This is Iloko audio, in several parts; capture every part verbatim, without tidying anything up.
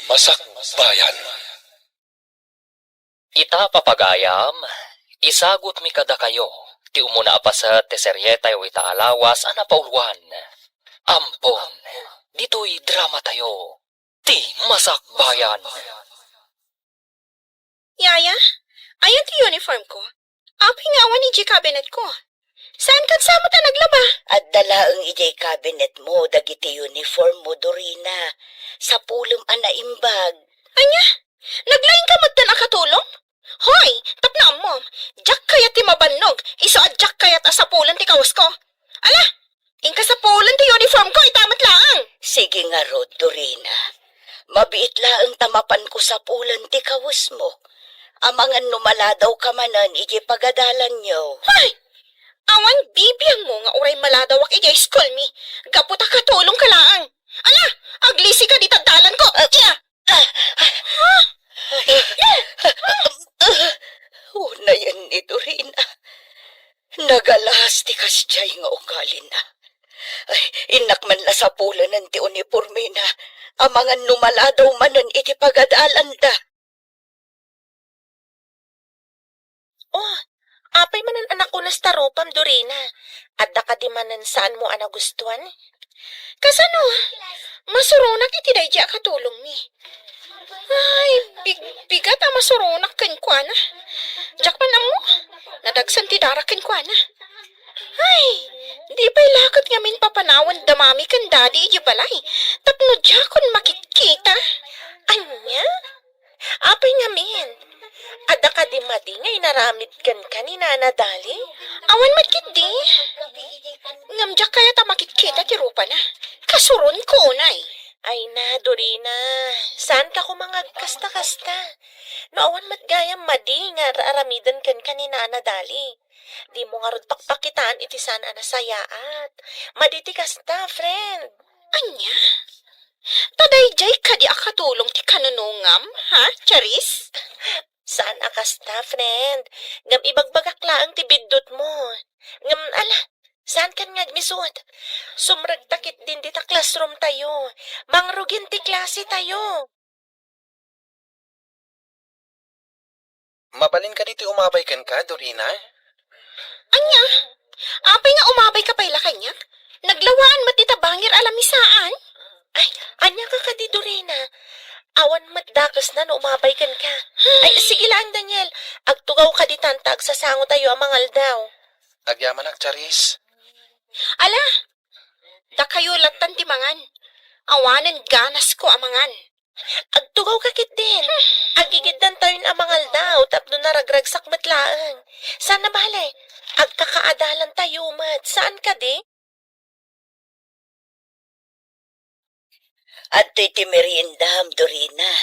Masakbayan. Ita, papagayam, isagutmi kadakayo ti umuna a paset ti serietayo ita a lawas a napauluan. Ampon, ditoy dramatayo, ti Masakbayan. Yaya, ayan ti uniform ko. Apay nga awan idiay cabinet ko? Saan ket sa met a naglaba? Adda laeng idiay cabinet mo dagiti uniform mo, Dorina. Sapulem a naimbag. Ania? Naglaingka metten a katulong? Hoy, tapno ammom, diak kayat ti mabannog, isu a diak kayat a sapulen ti kawasko. Ala, inka sapulen ti uniform ko, ita met laeng. Sige ngarud, Dorina. Mabiit laeng ta mapanko sapulen ti kawesmo. Amangan no maladawka manen idiay pagadalanyo. Hoy! Awan bibiangmo nga uray maladawak idiay school mi, gapu ta katulongka laeng. Ala, aglisika dita dalanko. Ah, Iya! Ah, ah, ah, ah, unayen ni Dorina. Nagalas ti kasdiay nga ugalina. Ay, innak man la sapulenen ti unipormena, amangan no maladaw manen iti pagadalanda. Oh, apay manen a nakunas ta rupam, Dorina? Adda kadi manen saanmo a nagustuan? Kasano? Masuronak iti daydi a katulongmi. Ay, big-, bigat a masuronak kenkuana. Diak man ammo, nadagsen ti darak kenkuana. Ay, di pay la ket ngamin papanawan da Mami ken Daddy idiay balay tapno diakon makitkita. Ania? Apay ngamin? Adda kadi madi nga inaramid kenka ni Nana Dali? Awan met ketdi. Ngem diak kayat a makitkita ti rupana. Kasuronko unay. Ay na, Dorina. Saanka koma nga agkasta-kasta. No awan met gayam madi nga ar-aramiden kenka ni Nana Dali, dimo ngarud pakpakitaan iti saan a nasayaat. Madi ti kasta, friend. Ania? Ta daydiay kadi a katulong ti kanunongam, ha, Charis? Saan a kasta, friend. Ngem ibagbagak laeng ti biddutmo. Ngem ala, saankan nga agmisut. Sumrekta ketdin dita classroom tayo. Mangrugin ti klase tayo. Mabalin kadi ti umabay kenka, Dorina? Ania? Apay nga umabayka pay la kaniak? Naglawaan met dita bangir a lamisaan. Ay, ania ka kadi, Dorina? Awan met dakesna no umabay kenka. Ay, sige lang, Daniel. Agtugaw ka ditan ta agsasango tayo a mangaldaw. Agyamanak, Charis. Ala, dakayo lattan ti mangan. Awanen ganasko a mangan. Agtugaw ka ketdin. Agigiddan tayon a mangaldaw tapno naragragsak met laeng. Saan a bale, agkakaadalan tayo met. Saan kadi? Adtoy ti meriendam, Dorina.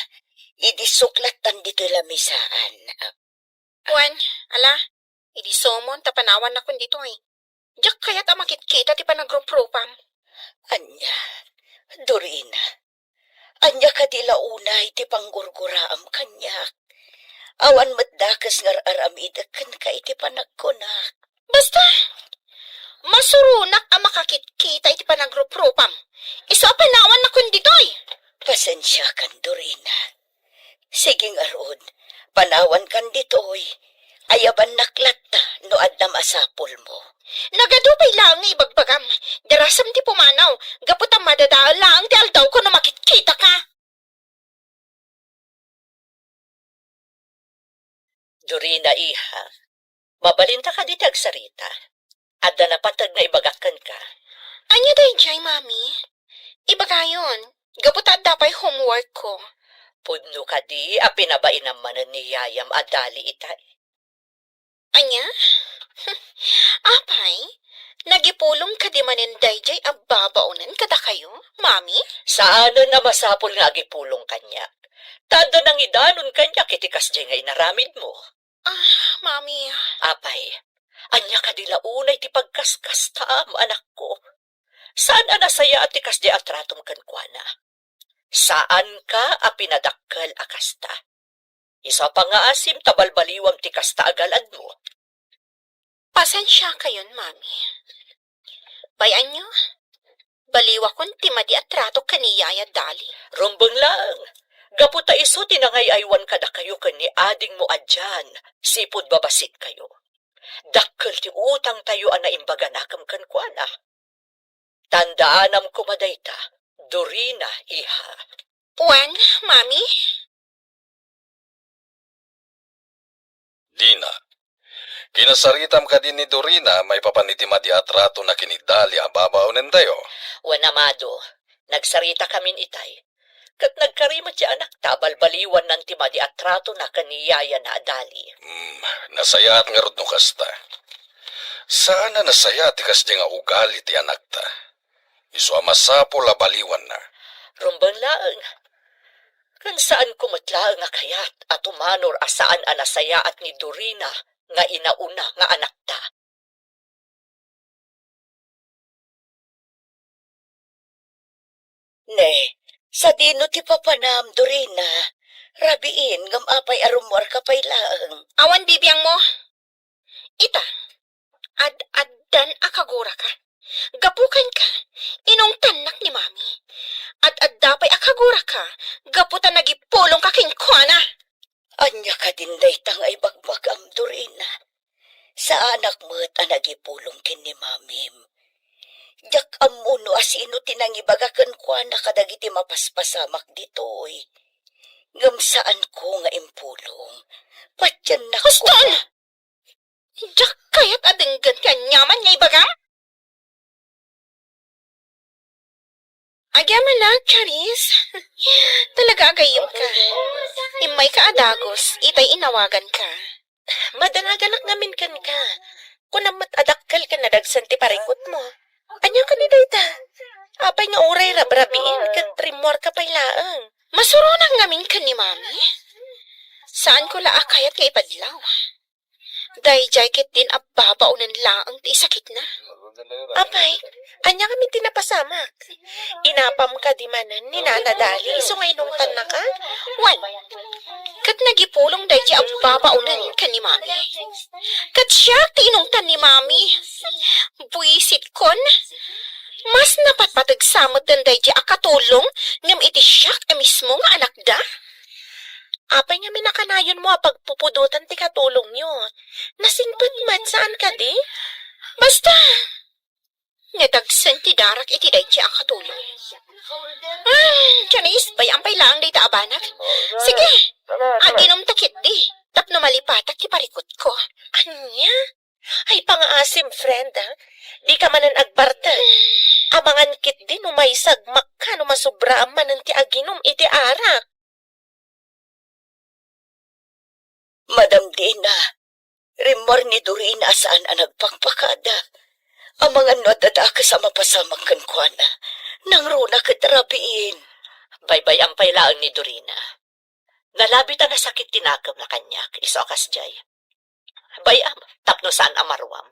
Idi suklattan ditoy lamisaan. Wen, ala, idi sumon ta panawannakon ditoy. Diak kayat a makitkita ti panagruprupam. Ania, Dorina, ania kadi la unay ti panggurguraam kaniak? Awan met dakes nga ar-aramidek kenka iti panagkunak. Basta, masuronak a makakitkita iti panagruprupam. Isu a panawannakon ditoy. Pasensiakan, Dorina. Sige ngarud, panawankan ditoy. Ayabannak latta no adda masapulmo. Nagadu pay laeng nga ibagbagam. Darasem ti pumanaw, gapu ta madadael laeng ti aldawko no makitkitaka. Dorina, iha, mabalinta kadi ti agsarita? Adda napateg nga ibagak kenka. Ania daydiay, Mami? Ibagayon, gapu ta adda pay homework ko. Pudno kadi a pinabainam manen ni yayam a Dali itay? Ania? Apay, nagipulong kadi manen daydiay a babaonen kadakayo, Mami? Saanen a masapul nga agipulong kaniak. Ta adda nangidanon kaniak iti kasdiay nga inaramidmo. Ah, Mami. Apay, ania kadi la unay ti pagkaskastaam, anakko? Saan a nasayaat ti kasdiay a tratom kenkuana. Saanka a pinadakkel a kasta. Isu a pangngaasim ta balbaliwam ti kasta a galadmo. Pasensiakayon, Mami. Bay-anyo, baliwakon ti madi a trato ken ni Yaya Dali. Rumbeng laeng. Gapu ta isu ti nangay-aywan kadakayo ken ni adingmo a John, sipud babasitkayo. Dakkel ti utangtayo a naimbaganakem kenkuana. Tandaanam koma dayta, Dorina, iha. Wen, Mami? Dina, kinasaritam kadi ni Dorina maipapan iti madi a tratona ken ni Dali a babaonentayo? Wen, amado, nagsaritakamin itay. Ket nagkari met ti anakta a balbaliwannan ti madi a tratona ken ni yayana a Dali. Hmm, nasayaat ngarud no kasta. Saan a nasayaat ti kasdiay nga ugali ti anakta. Isu a masapul a baliwanna. Rumbeng laeng. Ken saanko met laeng a kayat a tumanor a saan a nasayaat ni Dorina nga inauna nga anakta. Ne, sadino ti papanam, Dorina? Rabiin, ngem apay a rummuarka pay laeng? Awan bibiangmo. Ita, ad-addan a kaguraka. Gapu kenka, inungtannak ni Mami. Ad-adda pay a kaguraka, gapu ta nagipulongka kenkuana. Ania kadin dayta nga ibagbagam, Dorina? Saanak met a nagipulong ken ni Mamim. Diak ammo no asino ti nangibaga kenkuana kadagiti mapaspasamak ditoy. Ngem saanko nga impulong. Patiennak Huston! Diak kayat a denggen ti aniaman nga ibagam. Agyamanak, Charis. Talaga agayemka. Immayka a dagus, itay inawaganka. Madanaganak ngamin kenka. Kunam met a dakkel ken nadagsen ti parikutmo. Ania kadi dayta? Apay nga uray rabrabiin ket rimmuarka pay laeng? Masuronak ngamin ken ni Mami. Saanko la a kayat nga ipadlaw. Daydiay ketdin a babaonen laeng ti isakitna. Apay, ania ngamin ti napasamak? Inapam kadi manen ni Nana Dali isu nga inungtannaka? Wen, ket nagipulong daydiay a babaonen ken ni Mami. Ket siak ti inungtan ni Mami. Buisitkon, mas napatpateg sa met daydiay a katulong ngem iti siak a mismo nga anakda. Apay ngamin a kanayonmo a pagpupudotan ti katulongyo? Nasingpet met, saan kadi? Basta, nadagsen ti darak iti daydiay a katulong. Ah, Janice, bay-am pay laeng dayta a banag. Sige, aginumta ketdi, tapno malipatak ti parikutko. Ania? Ay, pangaasim, friend, ah. Dika manen agbartek. Amangan ketdi no maisagmakka no masobraam manen ti aginum iti arak. Madam Dina, rimmuar ni Dorina a saan a nagpakpakada. Amangan no adda dakes a mapasamak kenkuana. Nangruna ket rabiin. Baybay-am pay laeng ni Dorina. Nalabi ta nasakit ti nakemna kaniak, isu a kasdiay. Bay-am, tapno saan a maruam.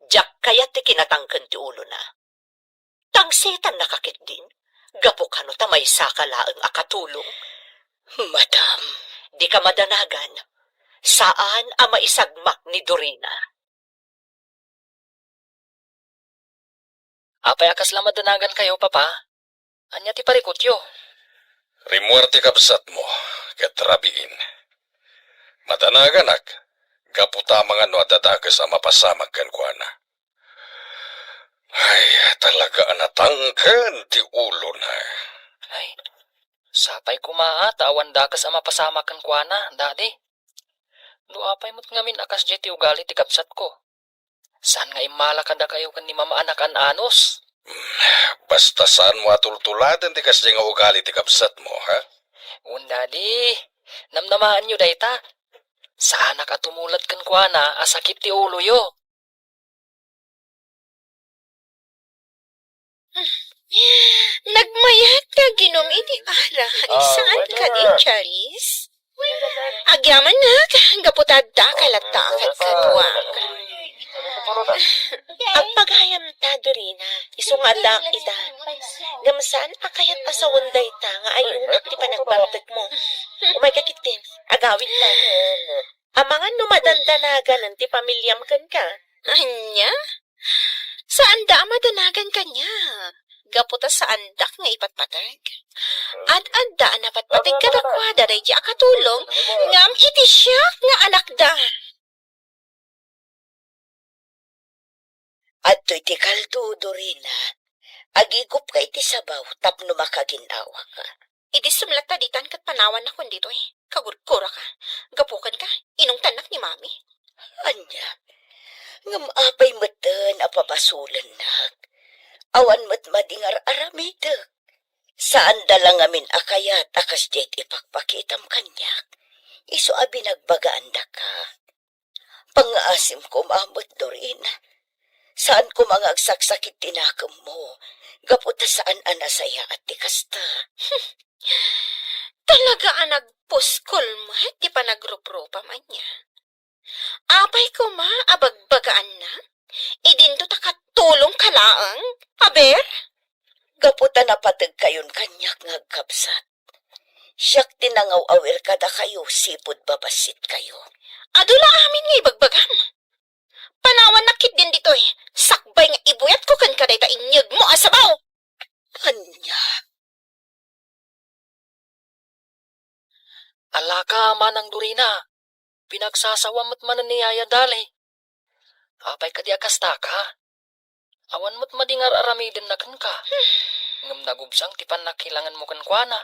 Diak kayat ti kinatangken ti ulona. Tangsetannaka ketdin, gapu kano ta maysaka laeng a katulong. Madam. Dika madanagan. Saan a maisagmak ni Dorina. Apay a kasla madanagankayo, Papa? Ania ti parikutyo? Rimmuar ti kabsatmo, ket rabiin. Madanaganak, gapu ta amangan no adda dakes a mapasamak kenkuana. Ay, talaga a natangken ti ulona. Ay, sapay koma ta awan dakes a mapasamak kenkuana, Daddy. No apay met ngamin a kasdiay ti ugali ti kabsatko. Saan nga immala kadakayo ken ni Mama a nakan-anos? Basta saanmo a tultuladen ti kasdiay nga ugali ti kabsatmo, ha? Wen, Daddy, namnamaenyo dayta. Saanak a tumulad kenkuana a sakit ti uloyo. Nagmayat ti aginum iti arak. Ah, saan kadi, Charis? Agyamanak, gapu ta adda ka latta a kadkaduak. Agpagayamta, Dorina, isu nga addaak ita. Ngem saan a kayat a sawen dayta nga ayunak ti panagbartekmo. Umayka ketdin, agawidta. Amangan no madandanaganen ti pamiliam kenka. Ania? Saanda a madanagan kaniak. gapu ta saandak nga ipatpateg. Ad-adda a napatpateg kadakuada daydi a katulong, ngem iti siak nga anakda. Adtoy ti kaldo, Dorina. Agigupka iti sabaw tapno makagin-awaka. Idi sumlatta ditan ket panawannakon ditoy. Kagurguraka. Gapu kenka, inungtannak ni Mami. Ania? Ngem apay metten a pabasolennak? Awan met madi nga ar-aramidek. Saanda la ngamin a kayat a kasdiay ti ipakpakitam kaniak. Isu a binagbagaandaka. Pangngaasim koma met, Dorina. Saan koma nga agsaksakit ti nakemmo, gapu ta saan a nasayaat ti kasta. Talaga a nagpuskol met ti panagruprupam ania. Apay koma a bagbagaanna? Idinto ta katulongka laeng? Aber? Gapu ta napategkayon kaniak nga agkabsat. Siak ti nangaw-awir kadakayo sipud babassitkayo. Adu la amin nga ibagbagam. Panawannak ketdin ditoy, sakbay nga ibuyatko kenka dayta inyegmo a sabaw. Ania? Alaka, Manang Dorina, pinagsasawam met manen ni Yaya Dali. Apay kadi a kastaka? Awan met madi nga ar-aramidenna kenka. Ngem nagubsang ti pannakilangenmo kenkuana.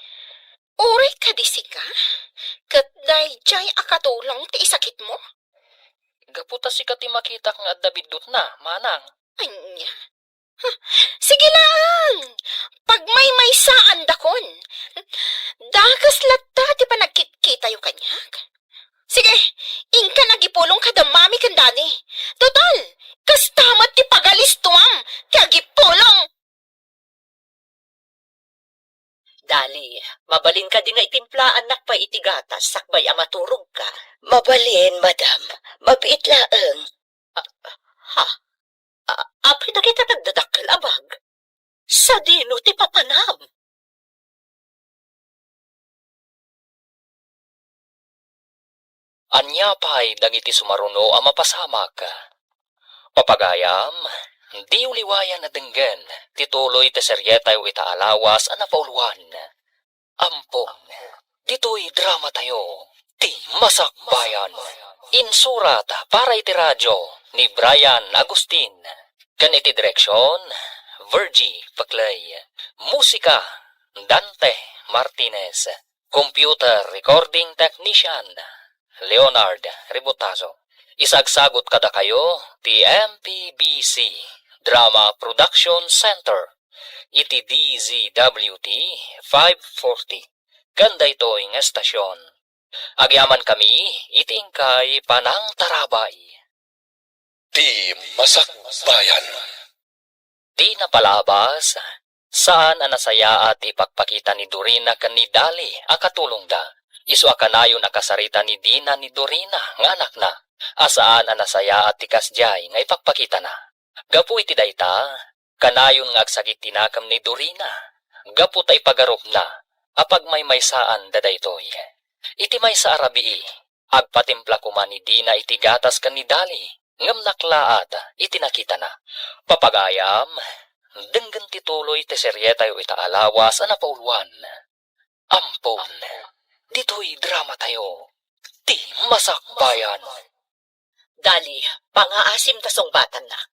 Uray kadi sika? Ket daydiay a katulong ti isakitmo? Gapu ta sika ti makitak nga adda biddutna, Manang. Ania? Huh, sige laeng! Pagmaymaysaandakon. Dakes latta ti panagkitkitayo kaniak. Sige, inkan agipulong kada Mami ken Daddy. Total, kasta met ti pagalistuam ti agipulong. Dali, mabalin kadi nga itimplaannak pay iti gatas sakbay a maturogka? Mabalin, madam. Mabiit laeng. Ah, ha? Ah, apay dagita nagdadakkel a bag? Sadino ti papanam? Ania pay dagiti sumaruno a mapasamak? Papagayam, diyo liwayan a denggen ti tuloy ti serietayo ita a lawas a napauluan. Ampon, ditoy dramatayo, ti Masakbayan. Insurat para iti radio ni Brian Agustin. Ken iti direksion, Virgie Peclay. Musika, Dante Martinez. Computer recording technician, Leonard Ributazo. Isagsagut kadakayo ti M P B C Drama Production Center iti D Z W T five forty ken daytoy nga estasion. Agyamankami iti inkay panangtarabay. Ti Masakbayan. Ti napalabas, saan a nasayaat ti ipakpakita ni Dorina ken ni Dali a katulongda. Isu a kanayon a kasarita ni Dina ni Dorina nga anakna, a saan a nasayaat ti kasdiay nga ipakpakitana. Gapu iti dayta, kanayon nga agsakit ti nakem ni Dorina, gapu ta ipagarupna a pagmaymaysaanda daytoy. Iti maysa a rabii, agpatimpla koma ni Dina iti gatas ken ni Dali, ngem naklaat iti nakitana. Papagayam, denggen ti tuloy ti serietayo ita a lawas a napauluan. Ampon, ditoy dramatayo, ti Masakbayan. Dali, pangaasim ta sungbatannak.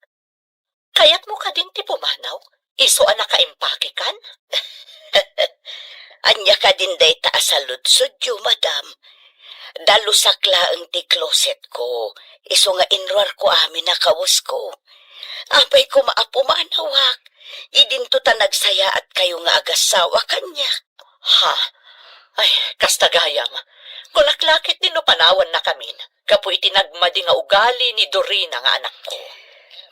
Kayatmo kadin ti pumanaw? Isu a nakaimpakekan? Ania kadin dayta a saludsodyo, madam? Dalusak laeng ti closetko, isu nga inruarko amin a kawesko. Apay koma a pumanawak, idinto ta nagsayaatkayo nga agassawa kaniak. Ha? Ay, kasta gayam. Kunak la ketdi no panawannakamin gapu iti nagmadi nga ugali ni Dorina nga anakko.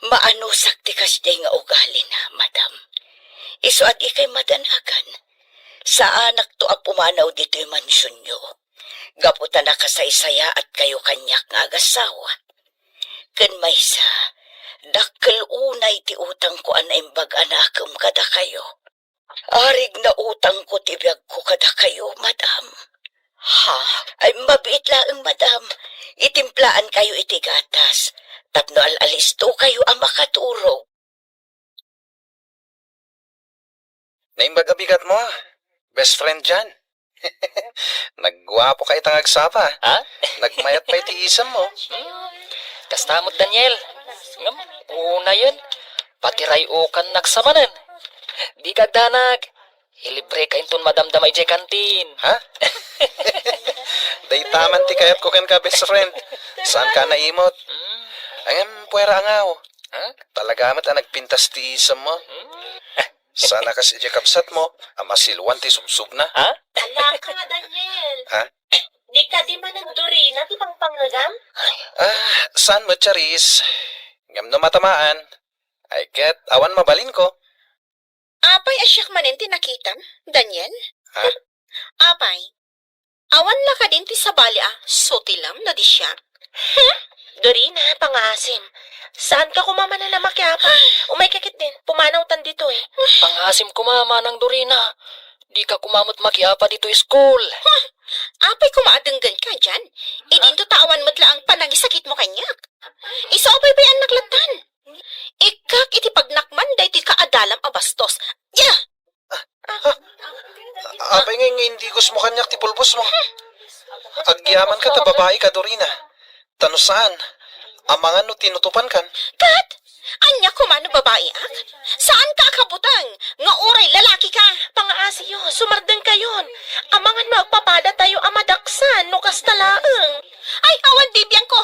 Maanusak ti kasdiay nga ugalina, madam. Isu a dikay madanagan. Saanakto a pumanaw ditoy mansionyo. Gapu ta nakasaysayaatkayo kaniak nga agassawa. Ken maysa, dakkel unay ti utangko a naimbag a nakem kadakayo. Arig nautangko ti biagko kadakayo, madam. Ha? Ay, mabiit laeng, madam. Itimplaankayo iti gatas tapno al-alistokayo a makaturog. Imbag a bigat mo, best friend Jan. Nagguapo ka ita nga agsapa. Ha? Nagmayat pay ti isem mo. Kasta met, Daniel. Ngem, unayen, patiray-okan nagsamanen. Di ka agdanag. Ilibre ka inton madamdama idiay kantin. Ha? Dayta man ti kayatko kenka, best friend. Saan ka naimot? Hmm. Ngem, puwera angaw. Ha? Talaga met a nagpintas ti isem mo. Hmm. Saan a kas idiay kabsat mo, a masiluan ti subsubna. Ha? Ala ka nga, Daniel. Ha? Di kadi manen Dorina ti pangpangngegam? Ah, saan met, Charis? Ngem no matamaan, ay ket awan mabalinko. Apay a siak manen ti nakitam, Daniel? Ha? Apay, awan la kadin ti sabali a sutilem no di siak? Huh? Dorina, pangaasim. Saan ka koma manen a makiapa? Umay ka ketdin, pumanawtan ditoy. Pangaasim koma, Manang Dorina. Di ka koma met makiapa ditoy school. Huh? Apay koma a denggenka diay? Idinto ta awan met laeng panangisakitmo kaniak. Isu a baybayannak lattan. Ikkak iti pagnakman daytoy kaadalam a bastos. Ya! Apay ngay nga indigusmo kaniak ti pulbosmo? Agyamanka ta babaika, Dorina. Ta no saan, amangan no tinutopankan. Ket, ania koma no babaiak? Saanka a kabuteng nga uray lalakika? Pangaasiyo, sumardengkayon. Amangan no agpapadatayo a madaksan no kasta laeng. Ay, awan bibiangko.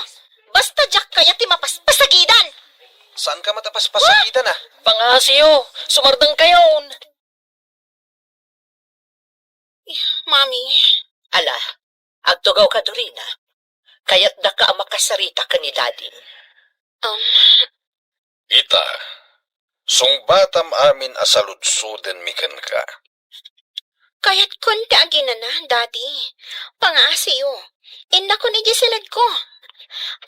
Basta diak kayat ti mapaspasagidan. Saanka met a paspasagidan, a? Pangaasiyo, sumardengkayon. Mami. Ala, agtugaw ka, Dorina. Kayatdaka a makasarita ken ni Daddy. Um. Ita, sungbatam amin a saludsodenmi kenka. Kayatkon ti aginana, Daddy. Pangaasiyo. Innakon idiay siledko.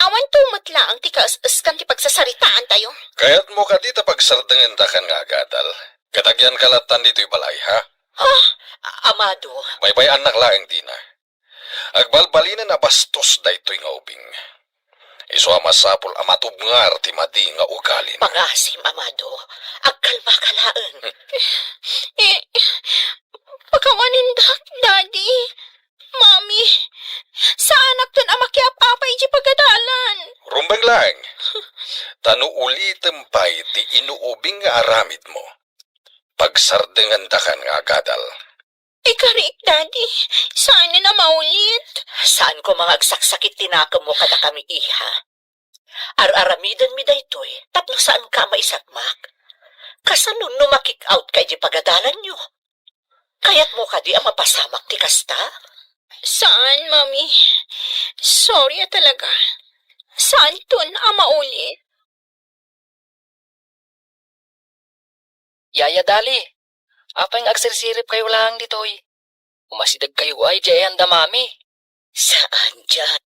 Awan to met laeng ti kaes-eskan ti pagsasaritaantayo. Kayatmo kadi ta pagsardengendakan nga agadal? Ket agyanka lattan ditoy balay, ha? Ha? Amado. Baybay-annak laeng dina. Agbalbalinen a bastos daytoy nga ubing. Isu a masapul a matubngar ti madi nga ugalina. Pangasim, Amado. Agkalmaka laeng. Eh, pakawanindak, Daddy. Mami, saanakton a makiap-apa idiay pagadalan. Rumbeng laeng. Ta no ulitem pay ti inuubing nga aramidmo, pagsardengendakan nga agadal. Ikarik, Daddy. Saanen a maulit. Saan koma nga agsaksakit ti nakemmo kadakami, iha. Ar-aramidenmi daytoy tapno saanka a maisagmak. Kasano no ma-kick out ka idiay pagadalanyo? Kayatmo kadi a mapasamak ti kasta? Saan, Mami. Sorry a talaga. Saanton a maulit. Yaya Dali, apay nga agsirsiripkayo laeng ditoy? Umasidegkayo ay diay ayan da Mami. Saan, Jan.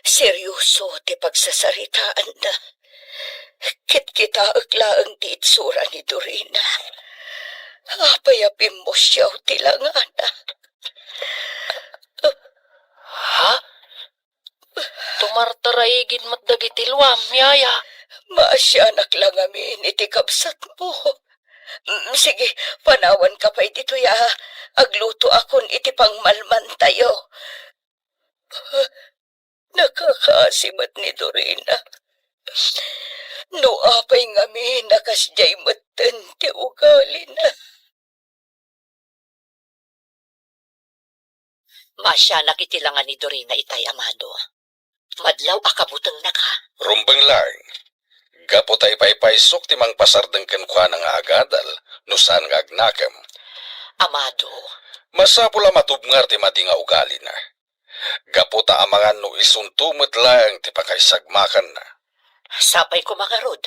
Seryoso ti pagsasaritaanda. Kitkitaek laeng ti itsura ni Dorina. Apay a pimmusiaw ti langana. Ha? Tumartaraigid met dagiti luam, yaya. Maasianak la ngamin iti kabsatmo. Mm, sige, panawanka pay ditoy a aglutoakon iti pangmalmantayo. Nakakaasi met ni Dorina. No apay ngamin a kasdiay metten ti ugalina. Maasianak iti langa ni Dorina itay, Amado. Madlaw a kabutengnaka. Rumbeng laeng. Gapu ta ipaypaysok ti mangpasardeng kenkuana nga agadal no saan nga agnakem. Amado. Masapul a matubngar ti madi nga ugalina. Gapu ta amangan no isunto met laeng ti pakaisagmakanna. Sapay koma ngarud,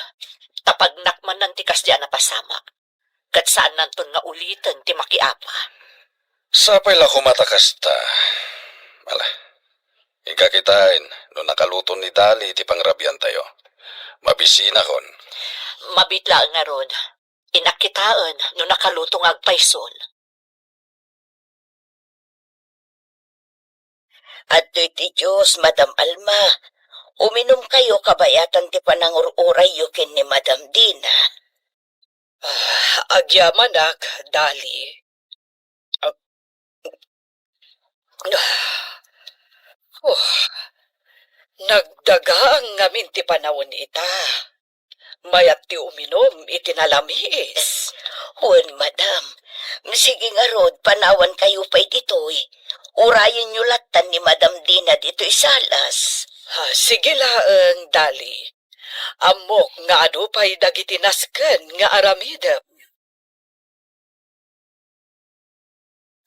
ta pagnakmanan ti kasdiay a napasamak. Ket saannanton nga uliten ti makiapa. Sapay la koma ta kasta. Ala, inka kitaen no nakaluto ni Dali iti pangrabiantayo. Mabisinakon. Mabiit laeng ngarud. Innak kitaen no nakaluto nga agpayson. Adtoy ti Dios, Madam Alma. Uminumkayo kabayatan ti panangur-urayyo ken ni Madam Dina. Ah, agyamanak, Dali. Ah, oh, nagdagaang ngamin ti panawen ita. Mayat ti uminum iti nalamiis. Wen, madam. Sige ngarud, panawankayo pay ditoy. Urayenyo lattan ni Madam Dina ditoy salas. Ah, sige laeng, Dali. Ammok nga adu pay dagiti nasken nga aramidem.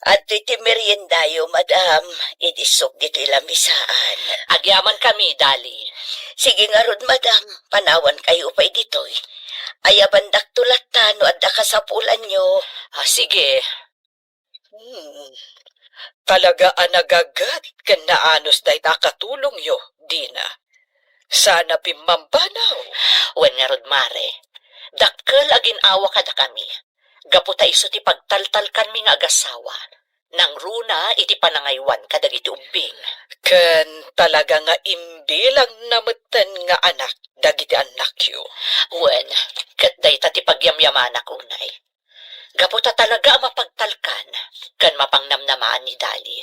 Adtoy ti meriendayo, madam, idi isuk ditoy lamisaan. Agyamankami, Dali. Sige ngarud, madam, panawankayo pay ditoy. Ayabandakto latta no adda kasapulanyo. Ah, sige. Hmm. Talaga a nagaget ken naanus dayta a katulongyo, Dina. Sana pimmambanaw. Wen ngarud, Mare. Dakkel a gin-awa kadakami. Gapu ta isu ti pagtaltalkanmi nga agasawa. Nangruna iti panangaywan kadagiti ubbing. Ken talaga nga imbilangna metten nga anak dagiti annakyo. Wen, ket dayta ti pagyamyamanak unay. Gapu ta talaga a mapagtalkan ken mapangnamnamaan ni Dali.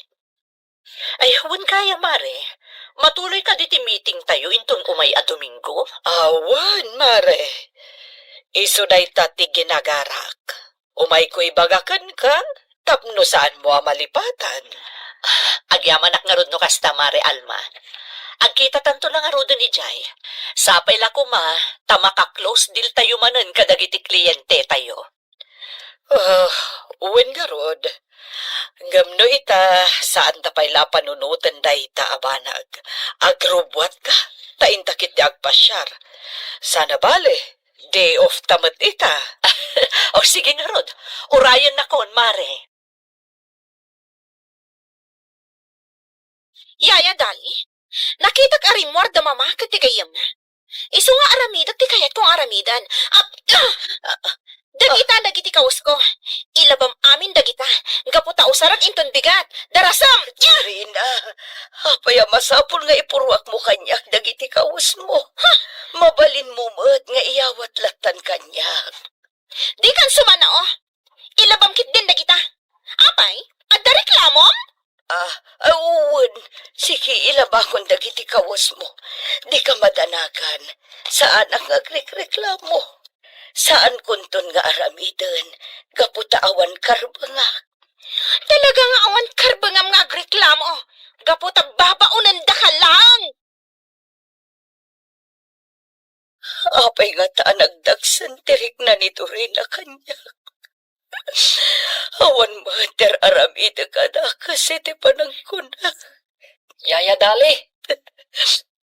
Ay, wen gayam, Mare. Matuloy kadi ti meeting tayo inton umay a Domingo? Awan, Mare. Isu dayta ti ginagarak. Umayko ibaga kenka tapno saanmo a malipatan. Agyamanak ngarud no kasta, Mare Alma. Agkitatanto la ngaruden idiay. Sapay la koma ta maka-close deal tayo manen kadagiti kliente tayo. Ah, wen ngarud. Ngem no ita, saanta pay la panunoten dayta a banag. Agrubbuatka, ta inta ketdi agpasiar. Sana bale, day off ta met ita. O, sige ngarud. Urayennakon, Mare. Yaya Dali, nakitak a rimmuar da Mama ket ti gayyemna. Isu nga aramidek ti kayatko nga aramiden. Ap-, ah! Ah! Dagita dagiti kawusko. Ilabam amin dagita. Gapu ta usarek inton bigat. Darasam! Ah! Dorina, apay a masapul nga ipuruakmo kaniak dagiti kawusmo? Ha? Mabalinmo met nga iyawat lattan kaniak. Dikan sumannao. Ilabam ketdin dagita. Apay, adda reklamom? Ah, ah, wen, sige, ilabakon dagiti kawusmo. Dika madanagan. Saanak nga agrekreklamo. Saankonton nga aramiden, gapu ta awan karbengak. Talaga nga awan karbengam nga agreklamo, gapu ta babaonendaka laeng. Apay ngata a nagdagsen ti rikna ni Dorina kaniak? Awan met ti ar-aramidek a dakes iti panagkuna. Yaya Dali!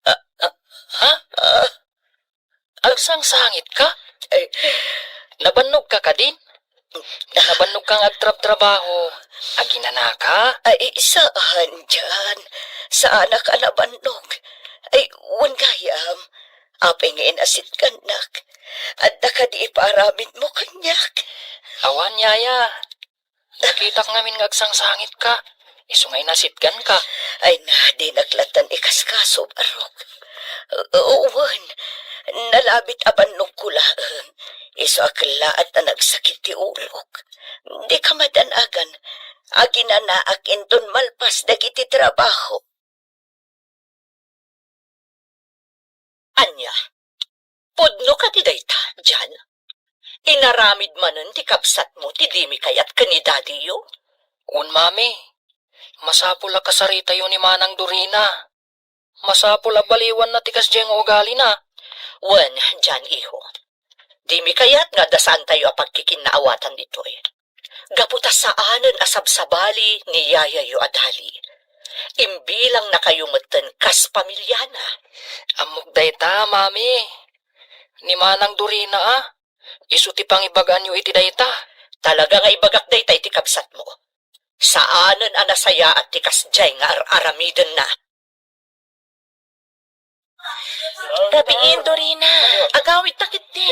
Ah, ah, ha? Ah. Agsangsangitka? Ay. Nabannogka kadin? Nabannogka nga agtrabtrabaho. Aginanaka? Ay, saan, Jan. Saanak a nabannog. Ay, wen gayam. Apay nga inasitgannak? Adda kadi ipaaramidmo kaniak? Awan, yaya. Nakitak ngamin nga agsangsangitka. Isu nga inasitganka. Ay na, dinak lattan ikaskaso, barok. U-, wen, nalabit a bannogko laeng. Isu a kellaat a nagsakit ti ulok. Dika madanagan. Aginanaak inton malpas dagiti trabaho. Ania, pudno kadi dayta, Jan? Inaramid manen ti kabsatmo ti dimi kayat ken ni dadiyo? Wen, mami. Masapul a kasaritayo ni Manang Dorina. Masapul a baliwanna ti kasdiay nga ugalina. Wen, Jan, iho. Dimi kayat nga adda saantayo a pagkikinnaawatan ditoy. Gapu ta saanen a sabsabali ni yayayo a Dali. Imbilangnakayo metten kas pamiliana. Ammok dayta, mami. Ni Manang Dorina, a. Isu ti pangibagaanyo iti dayta. Talaga nga ibagak dayta iti kabsatmo. Saanen a nasayaat ti kasdiay nga ar-aramidenna. Rabiin, Dorina. Agawidta ketdi.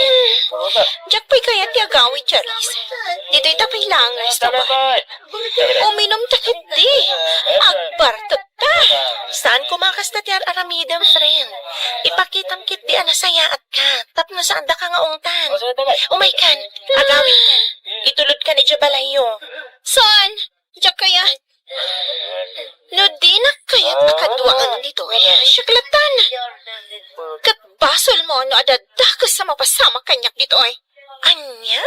Diak pay kayat ti agawid, Charis. Ditoy ta pay laeng nga restaurant. Uminumta ketdi. Agbartekta. Saan koma kasta ti ar-aramidem, friend? Ipakitam ketdi a nasayaatka. Tapno Saandaka nga ungtan. Umaykan, agawidkan. Itulodkan idiay balayyo. Saan? Diak kayat. No dinak kayat a kaduaan ditoy, siak lattan. Ket basolmo no adda dakes a mapasamak kaniak ditoy. Ania?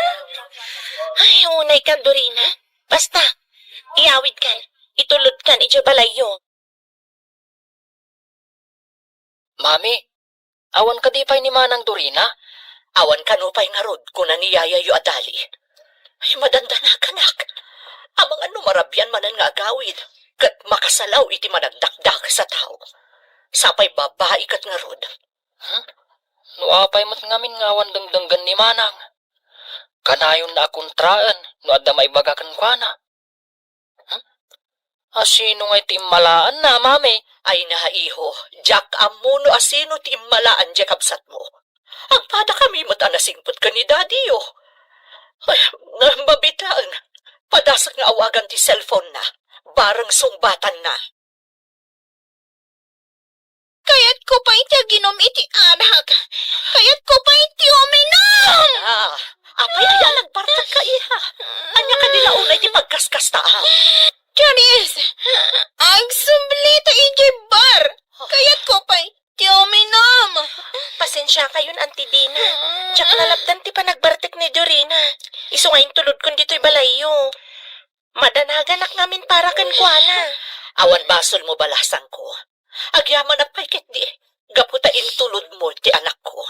Ay, unaykan, Dorina. Basta, iyawidkan, itulodkan idiay balayyo. Mami, awan kadi pay ni Manang Dorina? Awan kano pay ngarud, kuna ni yayayyo a Dali. Ay, madandanakanak. Amangan no marabian manen nga agawid, ket makasalaw iti managdakdakes a tao. Sapay babai ket ngarud. Hmm? No apay met ngamin nga awan dengdenggen ni Manang? Kanayonna a kontraen no adda maibaga kenkuana. Hmm? Asino ngay ti immalaanna, Mami? Ay na, iho, diak ammo no asino ti immalaan diay kabsatmo. Agpadakami met a nasingpet ken ni Daddy-yo. Ay, mabiit laeng. Padasek nga awagan ti cellphone-na. Bareng sungbatanna. Kayatko pay ti aginom iti arak. Kayatko pay ti uminom! Ah, apay aya nagbartekka, iha? Ania kadi la unay ti pagkaskastaam? Charis! Agsublita idiay bar! Kayatko pay ti uminom! Pasensiakayon, Auntie Dina. Diak nalapdan ti panagbartek ni Dorina. Isu nga intulodkon ditoy balayyo. Madanaganak ngamin para kenkuana. Awan basolmo, balasangko. Agyamanak pay ketdi, gapu ta intulodmo ti anakko.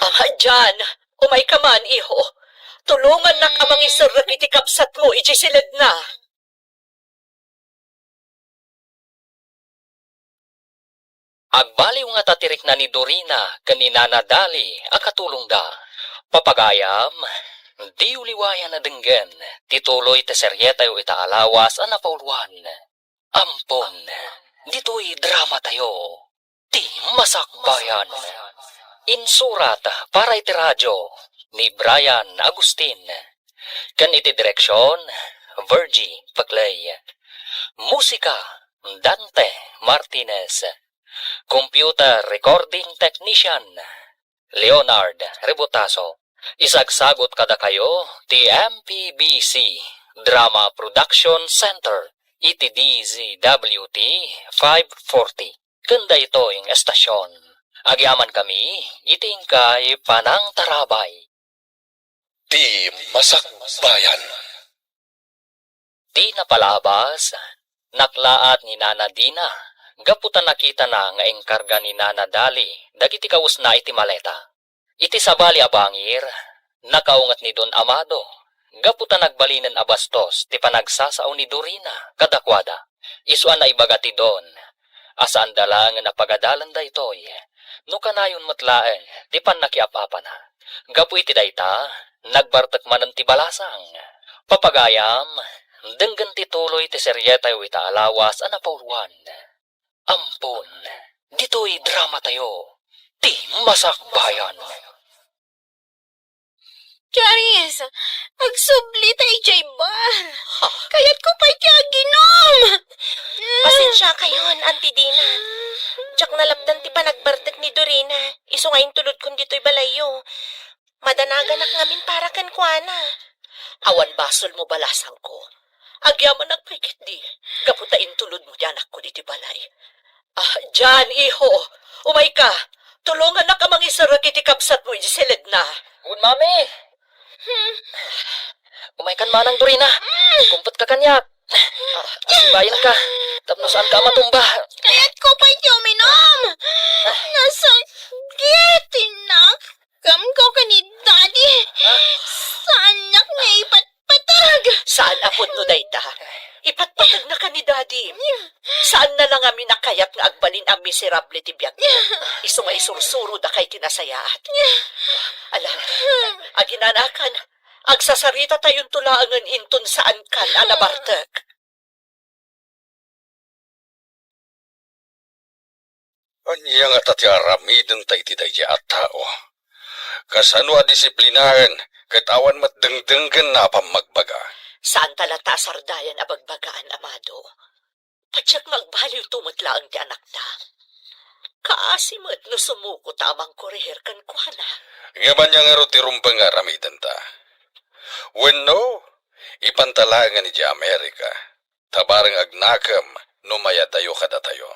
Ama, Jan, umayka man, iho. Tulongannak a mangiserrek iti kabsatmo idiay siledna. Agbaliw ngata ti rikna ni Dorina ken ni Nana Dali a katulongda. Papagayam, diyo liwayan a denggen ti tuloy ti serietayo ita a lawas a napauluan. Ampon, ditoy dramatayo, Ti Masakbayan. Insurat para iti radio ni Brian Agustin. Ken iti direksion, Virgie Peclay. Musika, Dante Martinez. Computer recording technician, Leonard Rebotazo. Isagsagut kadakayo ti M P B C Drama Production Center iti D Z W T five forty. Ken daytoy nga estasion, agyamankami iti inkay panangtarabay. Ti Masakbayan. Ti napalabas, naklaat ni Nana Dina, gapu ta nakitana nga inkarga ni Nana Dali dagiti kawesna iti maleta. Iti sabali a bangir, nakaunget ni Don Amado, gapu ta nagbalinen a bastos ti panagsasao ni Dorina kadakuada. Isu a naibaga ti Don a saanda laengen a pagadalan daytoy, no kanayon met laeng ti pannakiap-apana. Gapu iti dayta, nagbartek manen ti balasang. Papagayam, denggen ti tuloy ti serietayo ita a lawas a napauluan. Ampon, ditoy dramatayo, Ti Masakbayan. Charis, agsubli ta idiay bar. Ha? Kayatko pay ti aginom. Pasensiakayon, Auntie Dina. Diak nalapdan ti panagbartek ni Dorina. Isu nga intulodkon ditoy balayyo. Madanaganak ngamin para kenkuana. Awan basolmo, balasangko. Agyamanak pay ketdi, gapu ta intulodmo ti anakko ditoy balay. Ah, Jan, iho, umayka. Tulongannak a mangiserrek iti kabsatmo idiay siledna. Wen, Mami. Umaykan, Manang Dorina. Kumpetka kaniak. Ah, asibayenka. Tapno saanka a matumba. Kayatko pay ti uminom. Nasakit, inak. Kamko ken ni Daddy. Ha? Saannak nga ipatpateg. Saan a pudno dayta. Ipatpategna ken ni Daddy. Saanna la ngamin a kayat nga agbalin a miserable ti biagmo. Isu nga isursuro daka iti nasayaat. Ala, aginanakan, agsasaritatayon to laengen inton saankan a nabartek. Ania ngata ti aramidenta iti daydiay a tao? Kasano a disiplinaen ket awan met dengdenggenna a pammagbaga? Saanta latta a sardayan a bagbagaan, Amado. Patiek nga agbaliwto met laeng ti anakta. Kaasi met no sumuko ta a mangkorehir kenkuana. Ngem ania ngarud ti rumbeng nga aramidenta? Wenno, ipanta laengen idiay Amerika, ta bareng agnakem no mayadayo kadatayo.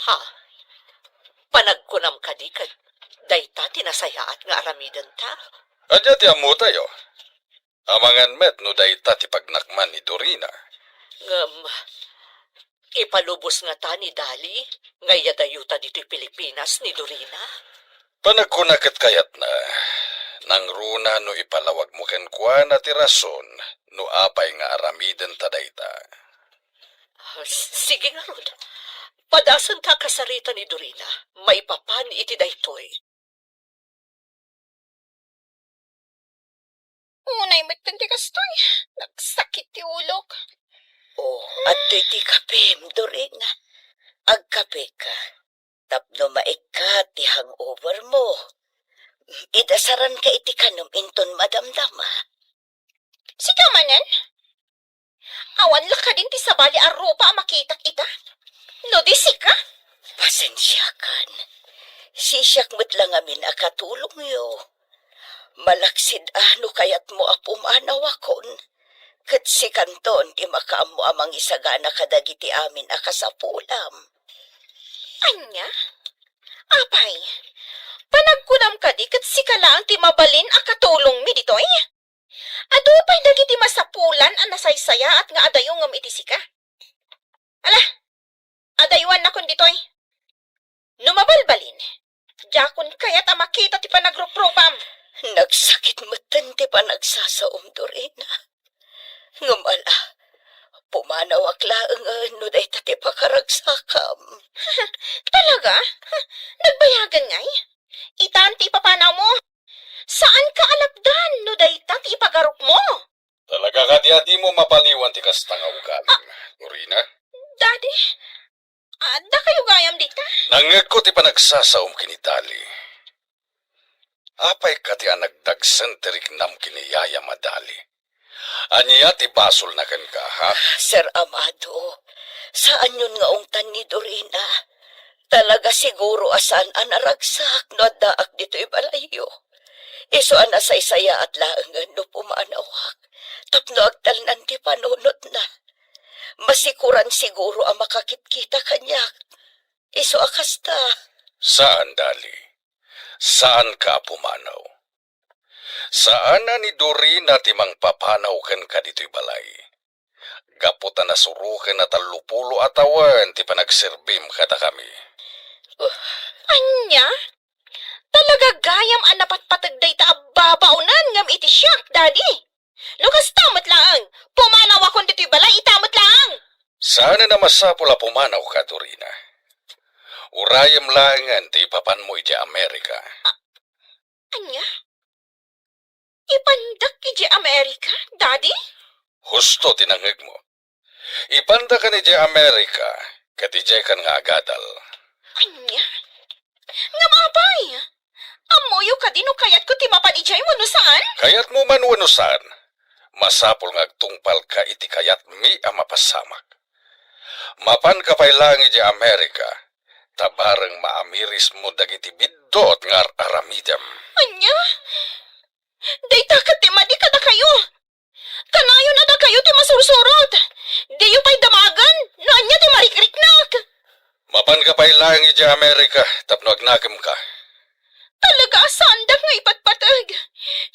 Ha? Panagkunam kadi ket dayta ti nasayaat nga aramidenta? Ania ti ammotayo? Amangan met no dayta ti pagnakman ni Dorina. Ngem, ipalubos ngata ni Dali nga iyadayota ditoy Pilipinas ni Dorina? Panagkuna ket kayatna, nangruna no ipalawagmo kenkuana ti rason no apay nga aramidenta dayta. Ah, s-, sige ngarud. Padasenta a kasarita ni Dorina, maipapan iti daytoy. Unay metten ti kastoy. Nagsakit ti ulok. Oh, adtoy ti kapem, Dorina. Agkapeka. Tapno maikkat ti hangover mo. Idasaranka iti kanem inton madamdama. Sika manen? Awan la kadin ti sabali a rupa a makitak ita? No di sika? Pasensiakan. Sisiak met la ngamin a katulongyo. Malaksid a no kayatmo a pumanawakon, ket sikanton ti makaammo a mangisagana kadagiti amin a kasapulam. Ania? Apay, panagkunam kadi ket sika laeng ti mabalin a katulongmi ditoy? Adu pay dagiti masapulan a nasaysayaat nga adayo ngem iti sika. Ala, adayuannakon ditoy. No mabalbalin, diakon kayat a makita ti panagruprupam. Nagsakit metten ti panagsasaom, Dorina. Ngem ala, pumanawak laengen no dayta ti pakaragsakam. Talaga? Nagbayagen ngay? Itan ti ipapanawmo. Saanka a lapdan no dayta ti ipagarupmo. Talaga kadi a dimo mapaliwan ti kasta nga ugalim, Dorina? Daddy, adda kayo gayam dita? Nangngegko ti panagsasaom ken ni Dali. Apay kadi a nagdagsen ti riknam ken ni Yayam a Dali? Ania ti basolna kenka, ha? Sir Amado, saanyon nga ungtan ni Dorina. Talaga siguro a saan a naragsak no addaak ditoy balayyo. Isu a nasaysayaat laengen no pumanawak tapno agtalnan ti panunotna. Masikoran siguro a makakitkita kaniak. Isu a kasta. Saan, Dali. Saanka a pumanaw. Saan a ni Dorina ti mangpapanaw kenka ditoy balay. Gapu ta nasuroken a tallopulo a tawen ti panagserbim kadakami. Ania? Talaga gayam a napatpateg dayta a babaonen ngem iti siak, Daddy. No kasta met laeng, pumanawakon ditoy balay ita met laeng. Saanen a masapul a pumanawka, Dorina. Urayem laengen ti ipapanmo idiay Amerika. Ania? Ipandak idiay Amerika, Daddy? Husto ti nangngegmo. Ipandakan idiay Amerika, ket idiaykan nga agadal. Ania? Ngem apay, ammoyo kadi no kayatko ti mapan idiay wenno saan? Kayatmo man wenno saan, masapul nga agtungpalka iti kayatmi a mapasamak. Mapanka pay laeng idiay Amerika, ta bareng maamirismo dagiti biddut nga ar-aramidem. Ania? Dayta ket ti madi kadakayo. Kanayon a dakayo ti masursurot. Diyo pay damagen no ania ti marikriknak. Mapanka pay laeng idiay Amerika tapno agnakemka. Talaga a saandak nga ipatpateg.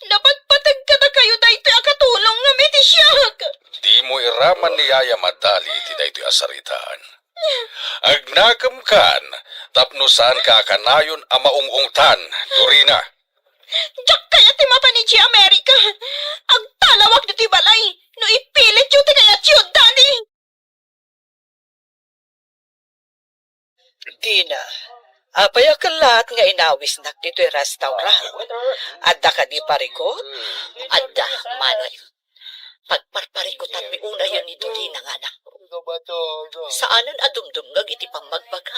Napatpateg kadakayo daytoy a katulong ngem iti siak. Dimo iraman ni Yayam a Dali iti daytoy a saritaan. Agnakemkan tapno saanka a kanayon a maung-ungtan, Dorina. Diak kayat ti mapan idiay Amerika. Agtalawak ditoy balay no ipilityo ti kayatyo, Daddy. Dina, apay a kellaat nga inawisnak ditoy restaurant? Adda kadi parikut? Adda, Manong. Pagparparikutanmi unayen ni Dorina nga anak. Saanen a dumdumngeg iti pammagbaga.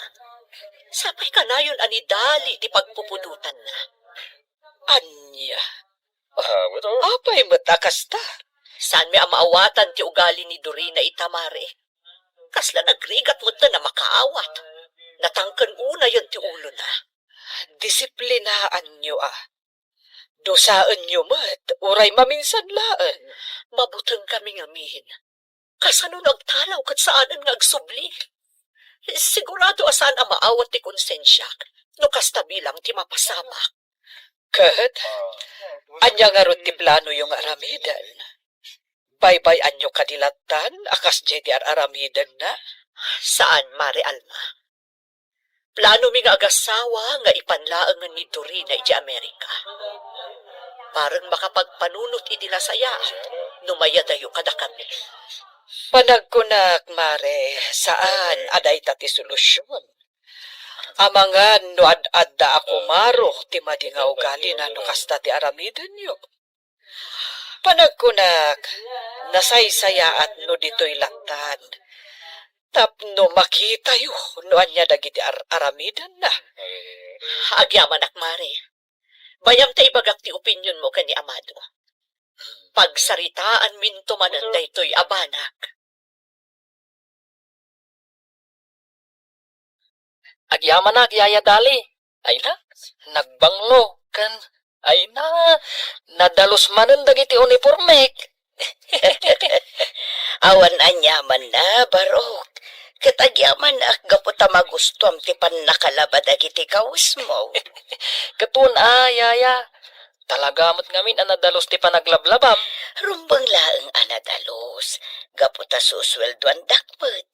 Sapay kanayon a ni Dali ti pagpupudotanna. Ania? Apay met a kasta? Saanmi a maawatan ti ugali ni Dorina ita, Mare. Kasla nagrigat metten a makaawat. Natangken unayen ti ulona. Disiplinaanyo a. Dusaenyo met, uray maminsan laeng. Mabuteng kami ngamin. Kasano no agtalaw ket saanen nga agsubli? Sigurado a saan a maawat ti konsensiak no kasta bilang ti mapasamak. Ket, ania ngarud ti planoyo nga aramiden? Baybay-anyo kadi lattan a kasdiay ti ar-aramidenna? Saan, Mare Alma. Planomi nga agasawa nga ipan laengen ni Dorina idiay Amerika. Bareng makapagpanunot iti nasayaat no mayadayo kadakami. Panagkunak, Mare, saan a dayta ti solusion. Amangan no ad-adda a kumaro ti madi nga ugalina no kasta ti aramidenyo. Panagkunak, nasaysayaat no ditoy lattan. Tapno makitayo no ania dagiti ar-aramidenna. Agyamanak, Mare. Bayam ta ibagak ti opinionmo ken ni Amado. Pagsaritaanminto manen daytoy a banak. Agyamanak, Yaya Dali. Ay na, nagbanglo, ken, ay na, nadalus manen dagiti unipormek. Awan aniamanna, Barok. Ket agyamanak gapu ta magustuam ti pannakalaba dagiti kawesmo. Ket wen a, Yaya. Talaga met ngamin a nadalus ti panaglablabam. Rumbeng laeng a nadalus, gapu ta susueldoandak met.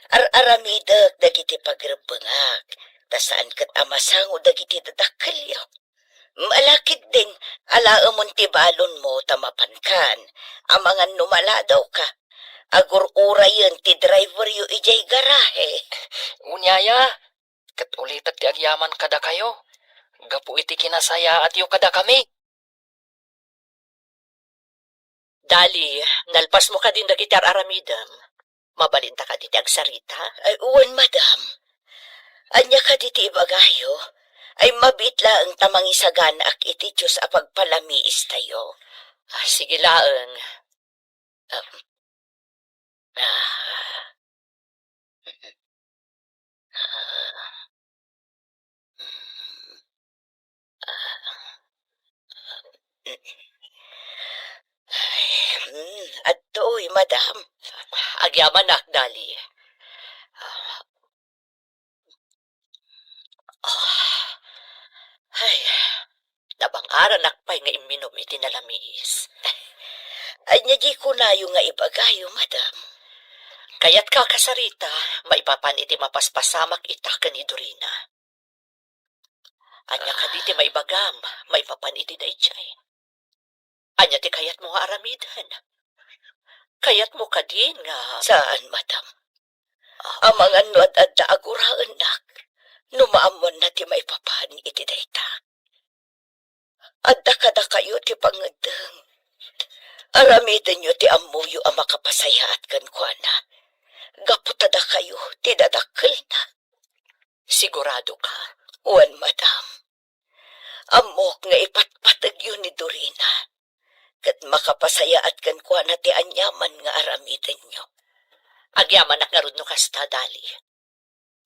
Ar-aramidek dagiti pagrebbengak, ta saan ket a masango dagiti dadakkelyo. Malakitdin, alaemon ti balonmo ta mapankan, amangan no maladawka. Agur-urayen ti driveryo idiay garahe. Unyaya, ket ulitek ti agyaman kadakayo, gapu iti kinasayaatyo kadakami. Dali, nalpasmo kadin dagiti ar-aramidem. Mabalinta kadi ti agsarita? Ay, wen, madam. Ania kadi ti ibagayo? Ay, mabiit laeng ta mangisaganaak iti Dios a pagpalamiistayo. Ah, sige laeng. Um, ah. Ay, mm, adtoy, madam. Agyamanak, Dali. Ah, ay, nabang-aranak pay nga imminom iti nalamiis. Ania di kunayo nga ibagayo, madam? Kayatka a kasarita, maipapan iti mapaspasamak ita ken ni Dorina. Ania kadi ti maibagam maipapan iti daydiay? Ania ti kayatmo nga aramiden? Kayatmo kadi nga Saan, madam. Amangan no ad-adda a guraennak, no maammoanna ti maipapan iti dayta. Adda kadakayo ti pangngeddeng. Aramidenyo ti ammoyo a makapasayaat kenkuana. Gapu ta dakayo ti dadakkelna. Sigurado ka? Wen, madam. Ammok nga ipatpategyo ni Dorina. Ket makapasayaat kenkuana ti aniaman nga aramidenyo. Agyamanak ngarud no kasta, Dali.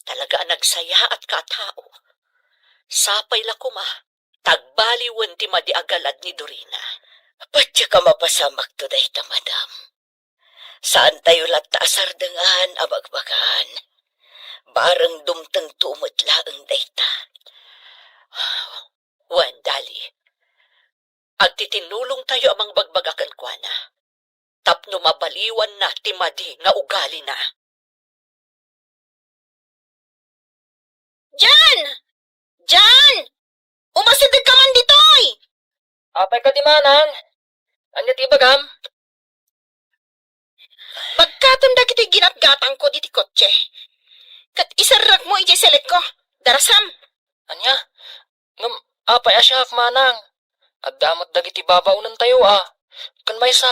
Talaga a nagsayaatka a tao. Sapay la koma, ta agbaliwen ti madi a galad ni Dorina. Patiek a mapasamakto dayta, madam. Saantayo latta a sardengan a bagbagaan. Bareng dumtengto met laeng dayta. Wen, Dali. Agtitinulongtayo a mangbagbaga kenkuana tapno mabaliwanna ti madi nga ugalina. Jan! Jan! Umasidegka man ditoy! Apay kadi, manang? Ania ti ibagam? Bagkatem dagiti ginatgatangko diti kotse. Ket iserrekmo idiay selekko. Darasam. Ania? Ngem apay a siak, manang? Adda met dagiti babaonentayo a. Ken maysa,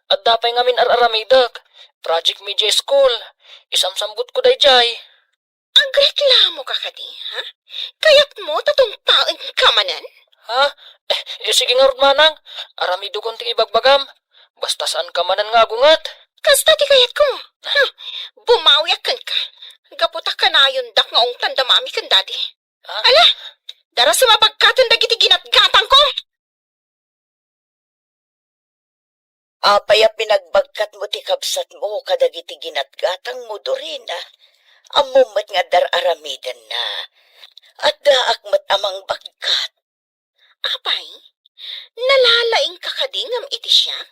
adda pay ngamin ar-aramidek. Project mi idiay school. Isamsambutko daydiay. Agreklamoka kadi, ha? Kayatmo ta tungtaenka manen? Ha? Eh, eh, sige ngarud, manang. Aramidekon ti ibagbagam. Basta saanka manen nga agunget. Kasta ti kayatko. Ha? Bumawiak kenka. Gapu ta kanayondak nga ungtan da Mami ken Daddy. Ah? Ala, dara sumabagkaten dagiti ginatgatangko. Apay a pinagbagkatmo ti kabsatmo kadagiti ginatgatangmo, Dorina? Ammom met nga dar-aramidenna. Addaak met a mangbagkat. Apay, nalalaingka kadi ngem iti siak?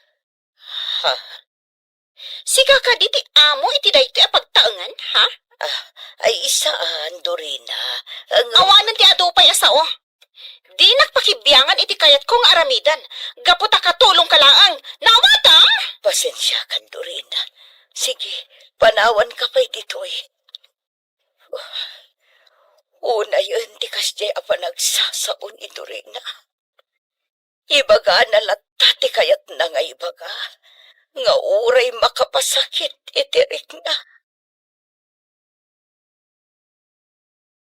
Ha? Sika kadi ti amo iti daytoy a pagtaengan, ha? Ah, ay, saan, Dorina. Ang Awanen ti adu pay a sao. Dinak pakibiangan iti kayatko nga aramiden, gapu ta katulongka laeng. Naawatam? Pasensiakan, Dorina. Sige, panawanka pay ditoy. Unayen ti kasdiay a panagsasao ni Dorina. Ibagana latta ti kayatna nga ibaga, nga uray makapasakit iti rikna.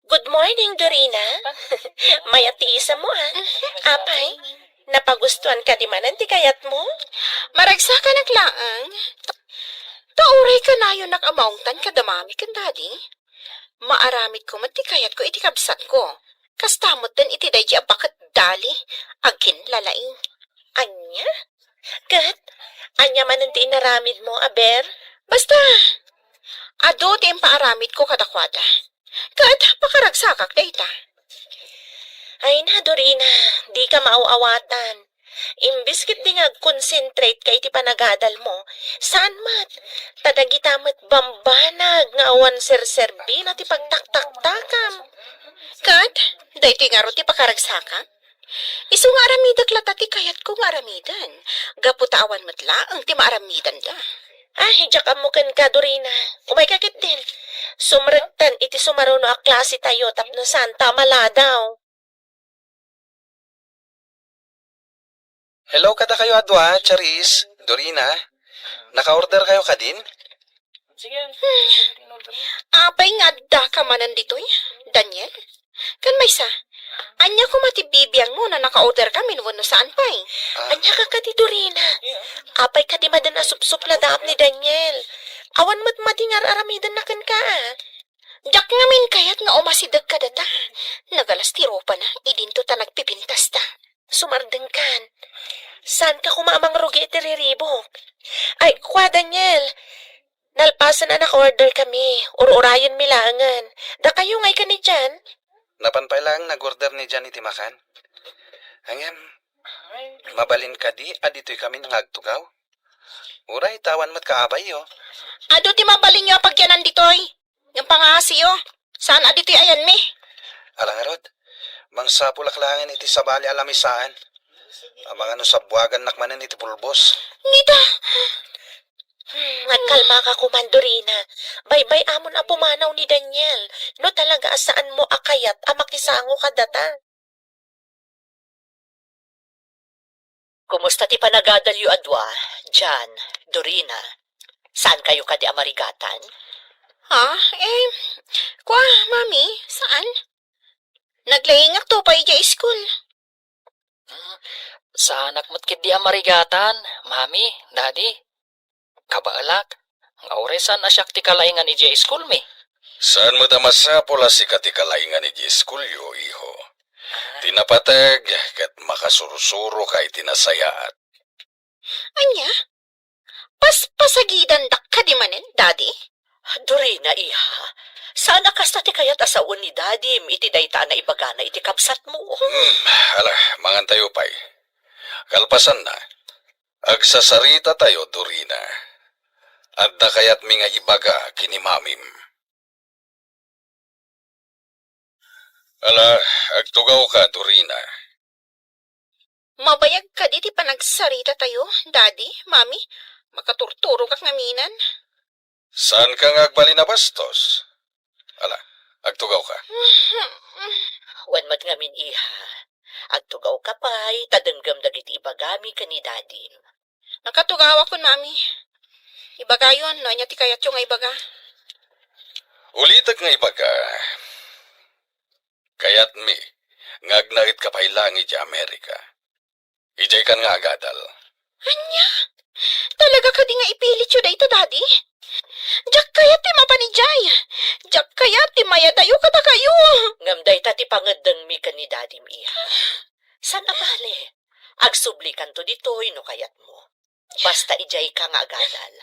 Good morning, Dorina. Mayat ti isammo, ah. Apay, napagustuan kadi manen ti kayatmo? Maragsakanak laeng. Ta uray kanayonak a maungtan kada Mami ken Daddy. Maaramidko met ti kayatko iti kabsatko. Kasta metten iti daydi a baket dali, agin lalaing. Ania? Ket, ania manen ti inaramidmo, aber? Basta, adu ti impaaramidko kadakuada. Ket, pakaragsakak dayta. Ay na, Dorina, dika maaw-awatan. Imbes ketdi nga agkonsentrate ka iti panagadalmo, saan met, ta dagita met bambanag nga awan serserbina ti pagtaktaktakam. Ket, daytoy ngarud ti pakaragsakak? Isu nga aramidek latta ti kayatko nga aramiden, gapu ta awan met laeng ti maaramidenda. Ah, diak ammo kenka, Dorina. Umayka ketdin. Sumrektan iti sumaruno a klase tayo tapno saan ta maladaw. Hello kadakayo a dua, Charis, Dorina. Naka-order kayo kadin? Apay nga addaka manen ditoy, Daniel? Ken maysa, ania koma ti bibiangmo no naka-order kamin wenno saan pay? Ah. Ania ka kadi, Dorina? Apay kadi maden a supsupladaam ni Daniel? Awan met madi nga ar-aramidenna kenka, a? Diak ngamin kayat nga umasideg kadata. Nagalas ti rupana, idinto ta nagpipintasta. Sumardengkan. Saanka koma a mangrugi iti riribuk? Ay, kua, Daniel. Nalpasen a naka-order kami. Ur-urayenmi laengen. Dakayo ngay kanidian? Napan pay laeng nag-order ni Jan iti makan. Ngem, mabalin kadi a ditoy kami nga agtugaw? Uray ta awan met kaabayyo. Adu ti mabalinyo a pagyanan ditoy. Ngem pangaasiyo, saan a ditoy ayanmi. Ala ngarud, mangsapulak laengen iti sabali a lamisaan. Amangan no sabbuagannak manen iti bulbos. Ngita! Hmm, agkalmaka koman, Dorina. Baybay-amon a pumanaw ni Daniel. No talaga a saanmo a kayat a makisango kadata. Kumusta ti panagadalyo a dua, Jan, Dorina? Saan kayo kadi a marigatan? Ha? Eh, kua, Mami, saan? Naglaingak to pay idiay school. Hmm, saanak met ketdi a marigatan, Mami, Daddy. Kabaelak, nga uray saan a siak ti kalaingan idiay iskulmi. Saan met a masapul a sika ti kalaingan idiay iskulyo, iho. Ah. Ti napateg ket makasursuro ka iti nasayaat. Ania? Paspasagidandak kadi manen, Daddy? Dorina, iha, saan a kasta ti kayat a sawen ni Dadim iti dayta a naibagana iti kabsatmo? Hmm, ala, mangantayo pay. Kalpasanna, agsasarita tayo, Dorina. Adda kayatmi nga ibaga ken ni Mamim. Ala, agtugawka, Dorina. Mabayag kadi ti panagsarita tayo, Daddy, Mami? Makaturturogak ngaminen. Saanka nga agbalin a bastos? Ala, agtugawka. Wen met ngamin, iha. Agtugawka pay, ta denggem dagiti ibagami ken ni Dadim. Nakatugawakon, Mami. Ibagayon no ania ti kayatyo nga ibaga. Ulitek nga ibaga, kayatmi nga agnaedka pay laeng idiay Amerika. Idiay kan nga agadal. Ania? Talaga kadi nga ipilityo dayta, Daddy? Diak kayat ti mapan idiay. Diak Kayat ti mayadayo kadakayo. Ngem dayta ti pangeddengmi ken ni Dadim, iha. Saan a bale? Agsublikanto ditoy no kayatmo. Basta idiay ka nga agadal.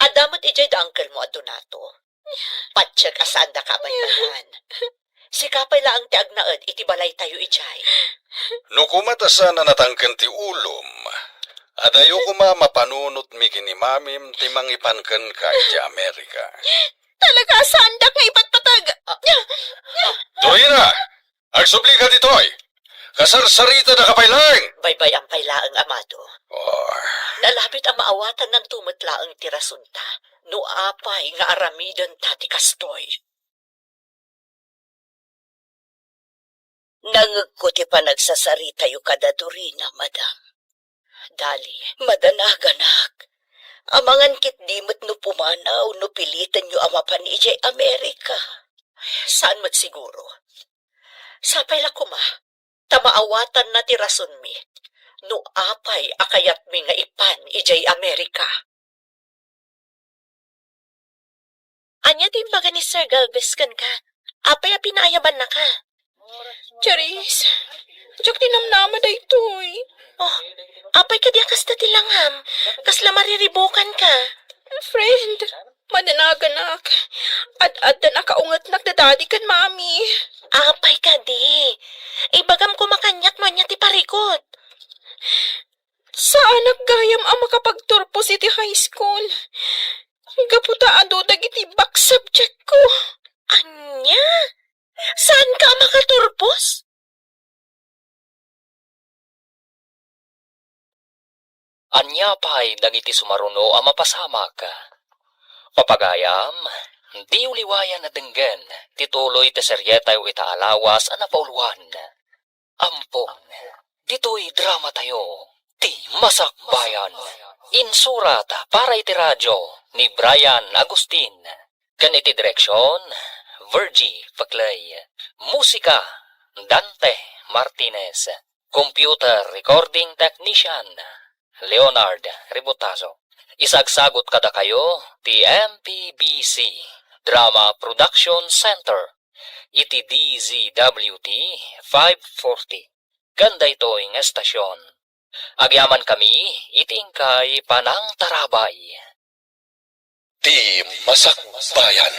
Adda met idiay da uncle-mo a Donato. Patiek a saandaka a baybay-an. Sika pay laeng ti agnaed iti balaytayo idiay. No koma ta saan a natangken ti ulom, adayo koma mapanunotmi ken ni Mamim ti mangipan kenka idiay Amerika. Talaga a saandak nga ipatpateg. Dorina! Agsublika ditoy! Kasarsaritadaka pay laeng! Baybay-am pay laeng, Amado. Oh. Nalabit a maawatannanto met laeng ti rasonta no apay nga aramidenta ti kastoy. Nangngegko ti panagsasaritayo kada Dorina, madam. Dali, madanaganak. Amangan ketdi met no pumanaw no pilitenyo a mapan idiay Amerika. Saan met siguro. Sapay la koma, ta maawatanna ti rasonmi no apay a kayatmi nga ipan idiay Amerika. Ania ti imbaga ni Sir Galvez kenka? Apay a pinaayabannaka? Charis, diak tinamnama daytoy. Oh, apay kadi a kasta ti langam? Kasla mariribukanka. Friend, madanaganak. Ad-addan a kaungetnak da Daddy ken Mommy. Apay kadi? Ibagam koma kaniak no ania ti parikut. Saanak gayam a makaturpos iti high school. Gapu ta adu dagiti back subject-ko. Ania? Saanka a makaturpos? Ania pay dagiti sumaruno a mapasamak? Papagayam, diyo liwayan a denggen ti tuloy ti serietayo ita a lawas a napauluan. Ampon, ditoy dramatayo, ti Masakbayan. Insurat para iti radio ni Brian Agustin. Ken iti direksion, Virgie Paclay. Musika, Dante Martinez. Computer recording technician, Leonard Ributazo. Isagsagut kadakayo ti M P B C Drama Production Center iti D Z W T five forty. Ken daytoy nga estasion, agyamankami iti inkay panangtarabay. Ti Masakbayan.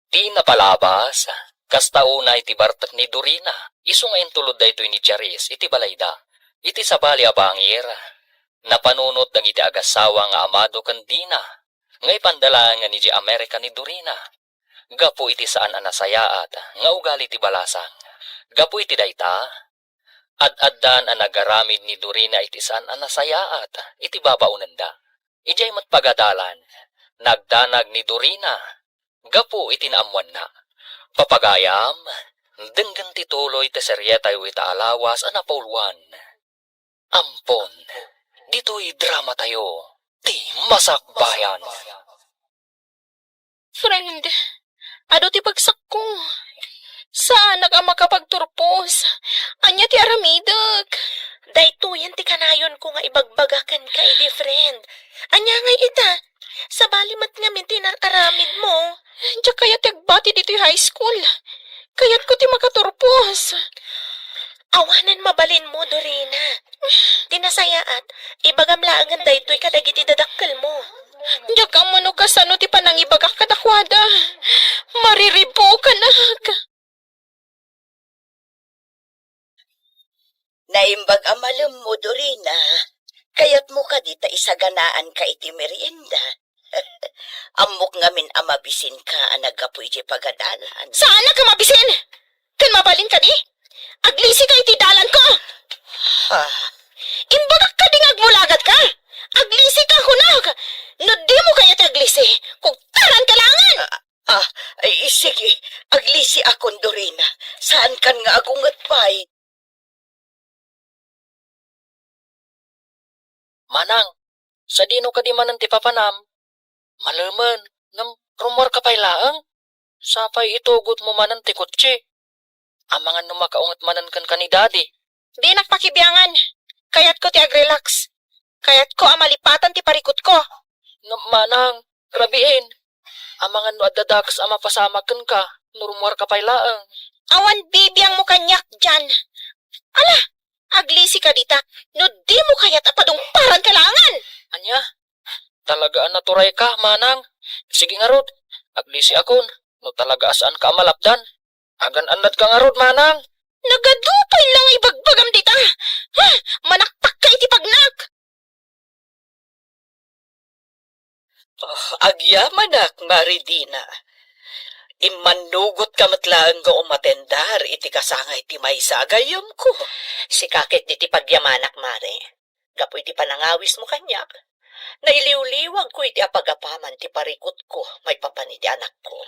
Ti napalabas, kasta unay ti bartek ni Dorina, isu nga intulod daytoy ni Charis iti balayda. Iti sabali a bangir, napanunot dagiti agassawa nga Amado ken Dina, nga ipanda laengen idiay Amerika ni Dorina. Gapu iti saan a nasayaat nga ugali ti balasang. Gapu iti dayta, ad-addan a nagaramid ni Dorina iti saan a nasayaat iti babaonenda. Idiay met pagadalan, nagdanag ni Dorina gapu iti naammoanna. Papagayam, denggen ti tuloy ti serietayo ita a lawas a napauluan. Ampon, ditoy dramatayo, ti Masakbayan. Friend, adu ti bagsakko. Saanak a makapagturpos. Ania ti aramidek? Daytoyen ti kanayonko nga ibagbaga kenka idi, friend. Ania ngay ita? Sabali met ngamin ti inar-aramidmo. Diak kayat ti agbati ditoy high school. Kayatko ti makaturpos. Awanen mabalinmo, Dorina. Ti nasayaat, ibagam laengen daytoy kadagiti dadakkelmo. Diak ammo no kasano ti panangibagak kadakuada. Mariribukanak. Naimbag a malemmo, Dorina. Kayatmo kadi ta isaganaanka iti merienda? Ammok ngamin a mabisinka a naggapu idiay pagadalan. Saanak a mabisin! Ken mabalin kadi? Aglisika iti dalanko! Ah. Imbagak kadi nga agmulagadka? Aglisika, kunak! No dimo kayat ti aglisi, kugtaranka laengen! Ah, ay, sige. Aglisiakon, Dorina. Saankan nga agunget pay. Manang, sadino kadi manen ti papanam? Malemen, ngem rummuarka pay laeng? Sapay itugotmo manen ti kotse. Amangan no makaunget manen kenka ni Daddy. Dinak pakibiangan. Kayatko ti agrelax. Kayatko a malipatan ti parikutko. Ngem manang, rabiin. Amangan no adda dakes a mapasamak kenka, no rummuarka pay laeng. Awan bibiangmo kaniak diay. Ala, aglisi ka dita, no dimo kayat a padungparanka laengen. Ania? Talaga a naturayka, manang. Sige ngarud, aglisiakon, no talaga a saanka a malapdan. Agan-annadka ngarud, manang. Nagadu pay la nga ibagbagam dita. Ha? Manaktakka iti pagnak. Oh, agyamanak, Mare Dina. Immannugotka met laeng nga umatendar iti kasangay ti maysa a gayyemko. Sika ket ditoy pagyamanak, Mare. Gapu iti panangawismo kaniak, nailiwliwagko iti apagapaman ti parikutko maipapan iti anakko.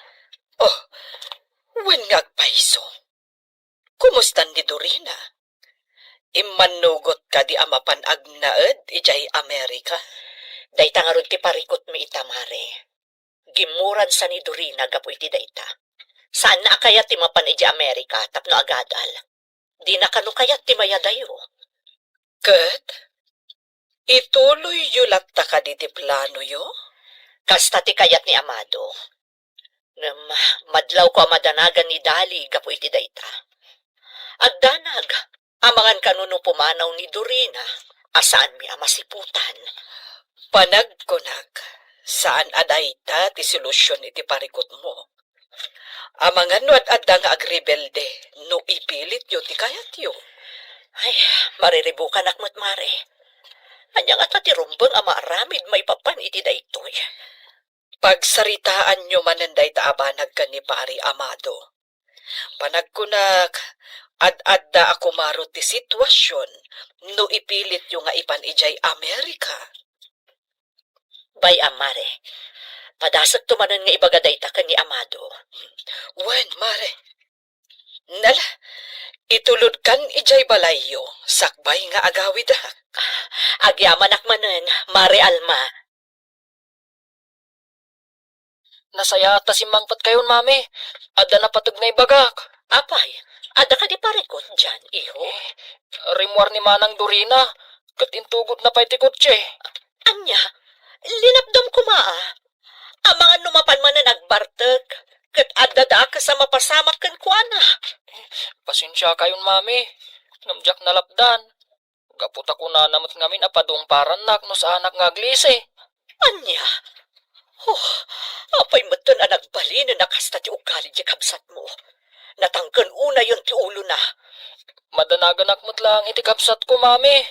Oh, wen nga agpayso. Kumustan ni Dorina? Immannugot kadi a mapan agnaed idiay Amerika? Dayta ngarud ti parikutmi ita, Mare. Gimmuransa ni Dorina gapu iti dayta. Saanna a kayat ti mapan idiay Amerika tapno agadal. Dina kano kayat ti mayadayo. Ket, ituloyyo latta kadi ti planoyo? Kasta ti kayat ni Amado. Ngem madlawko a madanagan ni Dali gapu iti dayta. Agdanag, amangan kano no pumanaw ni Dorina a saanmi a masiputan. Panagkunak, saan a dayta ti solusion iti parikutmo. Amangan no ad-adda nga agrebelde no ipilityo ti kayatyo. Ay, mariribukanak met, Mare. Ania ngata ti rumbeng a maaramid maipapan iti daytoy? Pagsaritaanyo manen dayta a banag ken ni Pari Amado. Panagkunak, ad-adda a kumaro ti situasion no ipilityo nga ipan idiay Amerika. Bay-am, Mare. Padasekto manen nga ibaga dayta ken ni Amado. Wen, Mare. Nala, itulodkan idiay balayyo, sakbay nga agawidak. Agyamanak manen, Mare Alma. Nasayaat ta simmangpetkayon, Mami. Adda napateg nga ibagak. Apay, adda kadi parikut diay, iho? Rimmuar ni Manang Dorina, ket intugotna pay ti kotse. Ania? Linapdam koma, a. Amangan no mapan manen agbartek, ket adda dakes a mapasamak kenkuana. Pasensiakayon, Mami, ngem diak nalapdan. Gapu ta kunana met ngamin a padungparannak no saanak nga aglisi. Ania? Oh, apay metten a nagbalinen a kasta ti ugali ti kabsatmo? Natangken unayen ti ulona. Madanaganak met laeng iti kabsatko, Mami.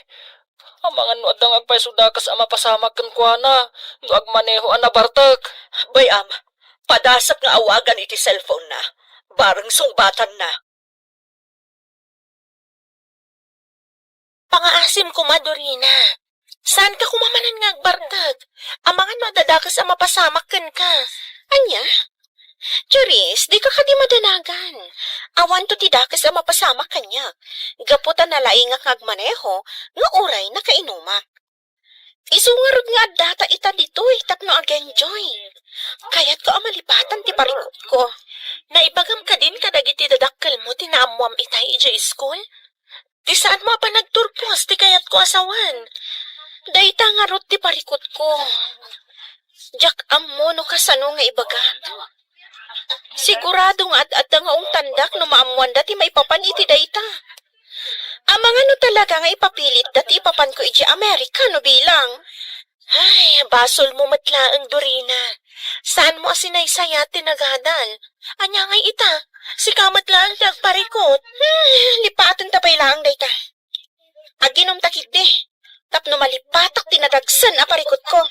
Amangan no adda nga agpayso dakes a mapasamak kenkuana no agmaneho a nabartek. Bay-am, padasek nga awagan iti cellphone-na. Bareng sungbatanna. Pangaasim koma, Dorina. Saanka koma manen nga agbartek? Amangan no adda dakes a mapasamak kenka. Ania? Charis, dika kadi madanagan. Awanto ti dakes a mapasamak kaniak. Gapu ta nalaingak nga agmaneho, nga uray nakainumak. Isu ngarud nga addata ita ditoy tapno agenjoy. Kayatko a malipatan ti parikutko. Naibagam kadin kadagiti dadakkelmo ti naammoam itay idiay iskul? Ti saanmo a panagturpos ti kayatko a sawen. Dayta ngarud ti parikutko. Diak ammo no kasano nga ibagak. Sigurado nga ad-adda nga ungtandak no maammoanda ti maipapan iti dayta. Amangan no talaga nga ipapilitda ti ipapanko idiay Amerika no bilang. Ay, basolmo met laeng, Dorina. Saanmo a sinaysayat ti nagadal? Ania ngay ita? Sika met laeng ti agparikut. Hmm, lipatenta pay laeng dayta. Aginumta ketdi, tapno malipatak ti nadagsen a parikutko.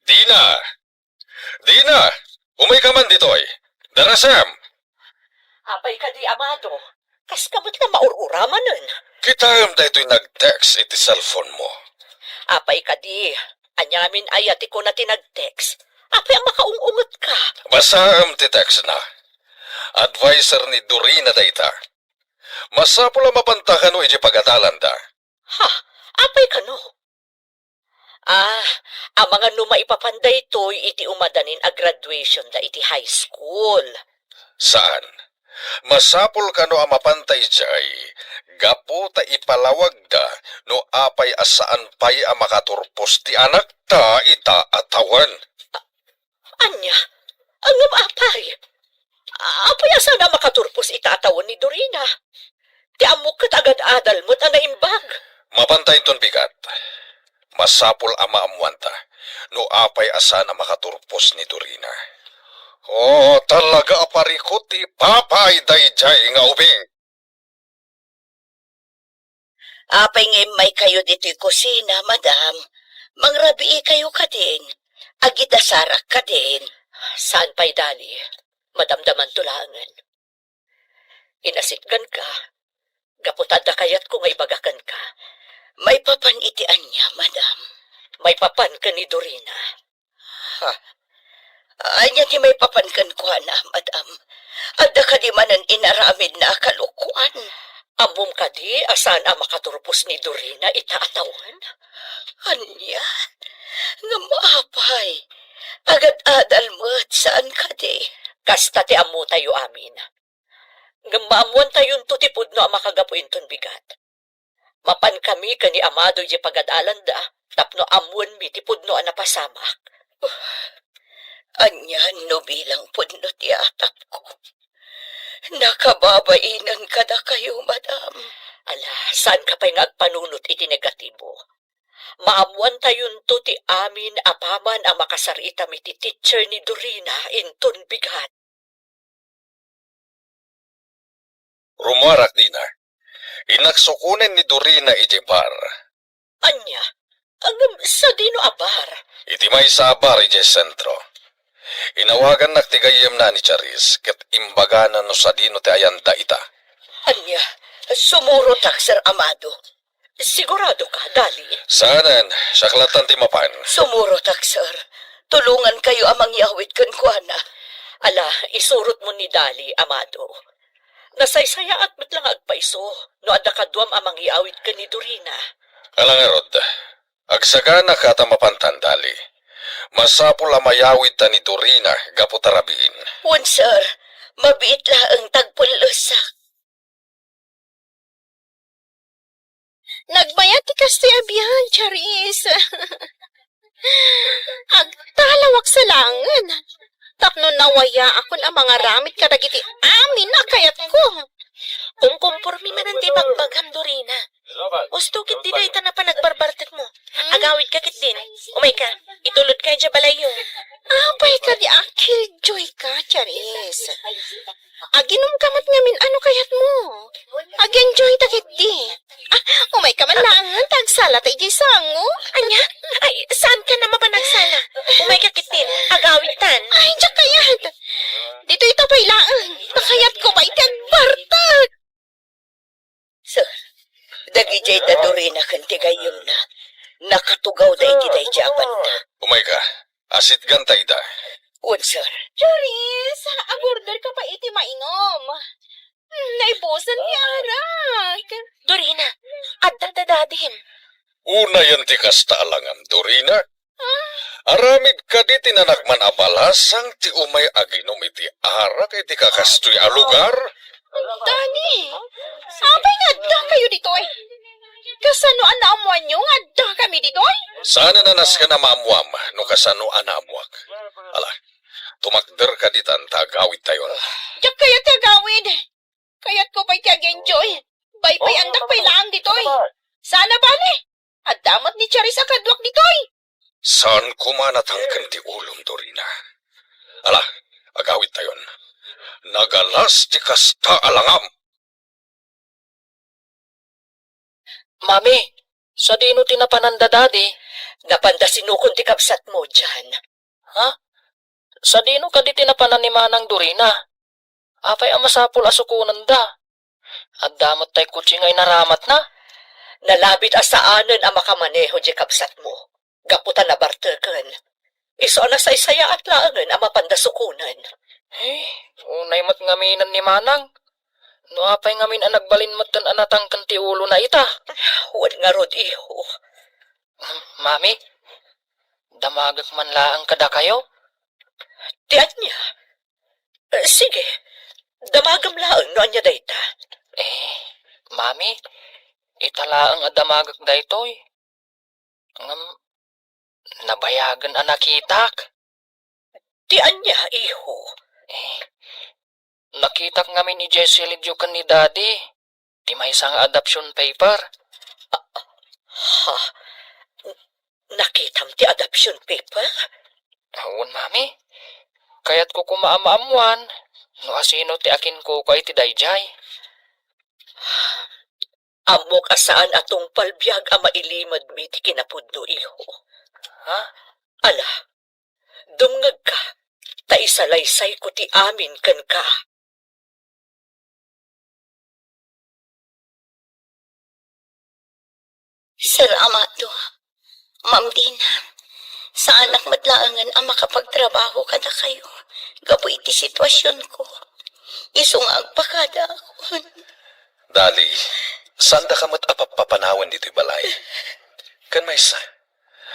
Dina! Dina! Umayka man ditoy! Darasem! Apay kadi, Amado? Kaska met la maur-uramanen. Kitaem daytoy nag-text iti cellphone-mo. Apay kadi? Aniamin aya ti kuna ti nag-text? Apay a makaung-ungetka? Basaem ti text-na. Adviser ni Dorina dayta. Masapul a mapanta kano idiay pagadalanda. Ha? Apay kano? Ah, amangan no maipapan daytoy iti umadanin a graduation-da iti high school. Saan. Masapul kano a mapanta idiay gapu ta ipalawagda no apay a saan pay a makaturpos ti anakta ita a tawen. Ania? Ngem apay? Apay a saan a makaturpos ita a tawen ni Dorina? Ti ammok ket agad-adal met a naimbag. Mapanta inton bigat. Masapul a maammuanta no apay a saan a makaturpos ni Dorina. Oh, talaga a parikut ti ipapay daydiay nga ubing. Apay nga immaykayo ditoy kusina, madam? Mangrabiikayo kadin? Agidasarak kadin? Saan pay, Dali. Madamdamanto laengen. Inasitganka, gapu ta adda kayatko nga ibaga kenka. Maipapan iti ania, madam? Maipapan ken ni Dorina. Ha? Ania ti maipapan kenkuana, madam? Adda kadi manen inaramidna a kalokuan? Ammom kadi a saan a makaturpos ni Dorina ita a tawen? Ania? Ngem apay? Agad-adal met, saan kadi? Kasta ti ammotayo amin. Ngem maammoantayonto ti pudno a makagapu inton bigat. Mapankami ken ni Amado idiay pagad-alanda tapno ammoenmi ti pudno a napasamak. Anian no bilang pudno ti atapko? Nakababainen kadakayo, madam. Ala, saanka pay nga agpanunot iti negatibo. Maammoantayonto ti amin apaman a makasar-itam iti teacher ni Dorina inton bigat. Rummuarak dina. Innak sukonen ni Dorina idiay bar. Ania? Ngem sadino a bar? Iti maysa a bar idiay sentro. Inawagannak ti gayyemna ni Charis ket imbagana no sadino ti ayanda ita. Ania? Sumurotak, Sir Amado. Sigurado ka, Dali? Saanen, siak lattan ti mapan. Sumurotak, sir. Tulongankayo a mangyawid kenkuana. Ala, isurotmo ni Dali, Amado. Nasaysayaat met la nga agpaiso no adda kaduam a mangyawid ken ni Dorina. Ala ngarud, agsagana ka ta mapantan, Dali. Masapul a mayawidta ni Dorina gapu ta rabiin. Wen, sir. Mabiit laeng ta agpullosak. Nagbayag ti kastoy a biag, Charis. Agtalawak sa laengen. Tapno nawayaakon a mangaramid kadagiti amin a kayatko. Kumkumpormi manen ti bagbagam, Dorina. Usto ketdi dayta napan agbarbartekmo. Hmm? Agawidka ketdin. Umayka, itulodka idiay balayyo. Apay kadi a killjoy ka, Charis? Aginumka met ngamin, ano kayatmo? Ag-enjoy ta ketdi. Ah, umayka man laengen ta agsala ta idiay sango. Ania? Ay, saanka a mapan agsala? Umayka ketdin, agawidtan. Ay, diak kayat. Ditoy ta pay laeng. Ta kayatko pay ti agbartek. Sir, dagidiay da Dorina ken ti gayyemna, nakatugawda iti daydiay a banda. Umayka, asitganta ida. Wen, sir. Charis, agorder ka pay iti mainum. Hmm, naibusen ti arak. Dorina, adda dadadim. Unayen ti kasta a langam, Dorina. Aramid kadi ti nanakman a balasang ti umay aginum iti arak iti kakastoy a lugar? Dani, apay nga addakayo ditoy? Kasano a naammoanyo nga addakami ditoy? Saan a nasken a maammoam no kasano a naammoak. Ala, tumakder kadi tan ta agawidtayon. Diak kayat ti agawid. Kayatko pay ti ag-enjoy. Baybayandak pay laeng ditoy. Saan a bale? Adda met ni Charis a kaduak ditoy. Saan koma a natangken ti ulom, Dorina. Ala, agawidtayon. Nagalas ti kasta a langam. Mami, sadino ti napanan da Dadi? Napanda sinukon ti kabsatmo, Jan. Ha? Sadino kadi ti napanan ni Manang Dorina? Apay a masapul a sukonanda? Adda met tay kotse nga inaramatna? Nalabit a saanen a makamaneho diay kabsatmo. Gapu ta nabarteken. Isu a nasaysayaat laengen a mapanda sukonen. Eh, unay met ngaminen ni Manang. No apay ngamin a nagbalin metten a natangken ti ulona ita? Wen ngarud, iho. Mami, damagek man laeng kadakayo? Ti ania? Eh, sige, damagam laeng no ania dayta. Eh, Mami, ita laeng a damagek daytoy. Ngem, nabayagen a nakitak. Ti ania, iho? Eh, nakitak ngamin idiay silidyo ken ni Daddy. Ti maysa nga adoption paper. Ha? N-, nakitam ti adoption paper? Wen, Mami. Kayatko koma a maammoan no asino ti akinkuko iti daydiay. Ammok a saan a tungpal biag a mailimedmi ti kinapudno, iho. Ha? Ala, dumngegka, ta isalaysayko ti amin kenka. Sir Amado, Ma'am Dina, saanak met laengen a makapagtrabaho kadakayo gapu iti situasionko. Isu nga agpakadaakon. Dali, saandaka met a pappapanawen ditoy balay. Ken maysa,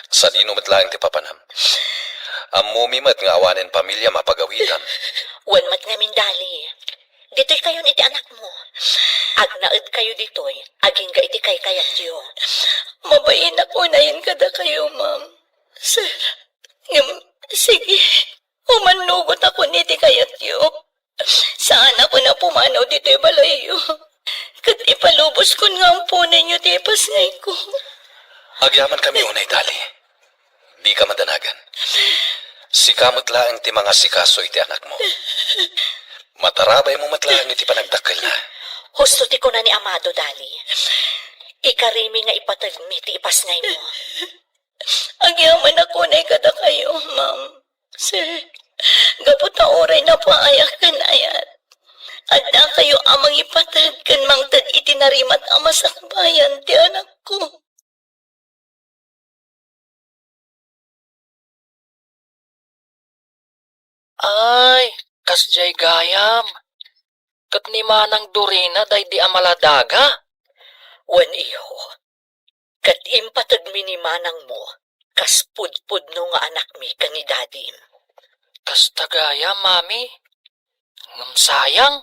sadino met laeng ti papanam? Ammomi met nga awanen pamilia mapagawitam. Wen met ngamin, Dali. Ditoy kayon iti anakmo. Agnaed kayo ditoy, agingga iti kaykayatyo. Mabain a kunayen kadakayo, ma'am. Sir, ngem, sige, umannugotakon iti kayatyo. Saanakon a pumanaw ditoy balayyo. Ket ipaluboskon nga amponenyo ti ipasngayko. Agyamankami unay, Dali. Dika madanagan. Sika met laeng ti mangasikaso iti anakmo. Matarabaymo met laeng iti panagdakkelna. Husto ti kuna ni Amado, Dali. Ikarimi nga ipategmi ti ipasngaymo. Agyamanak unay kadakayo, ma'am. Sir, gapu ta uray napaayak ken ayat, addakayo a mangipateg ken mangted iti narimat a masakbayan ti anakko. Ay, kasdiay gayam. Ket ni Manang Dorina daydi a maladaga? Wen, iho. Ket impategmi ni manangmo kas pudpudno nga anakmi ken ni dadim. Kasta gayam, Mami. Ngem sayang.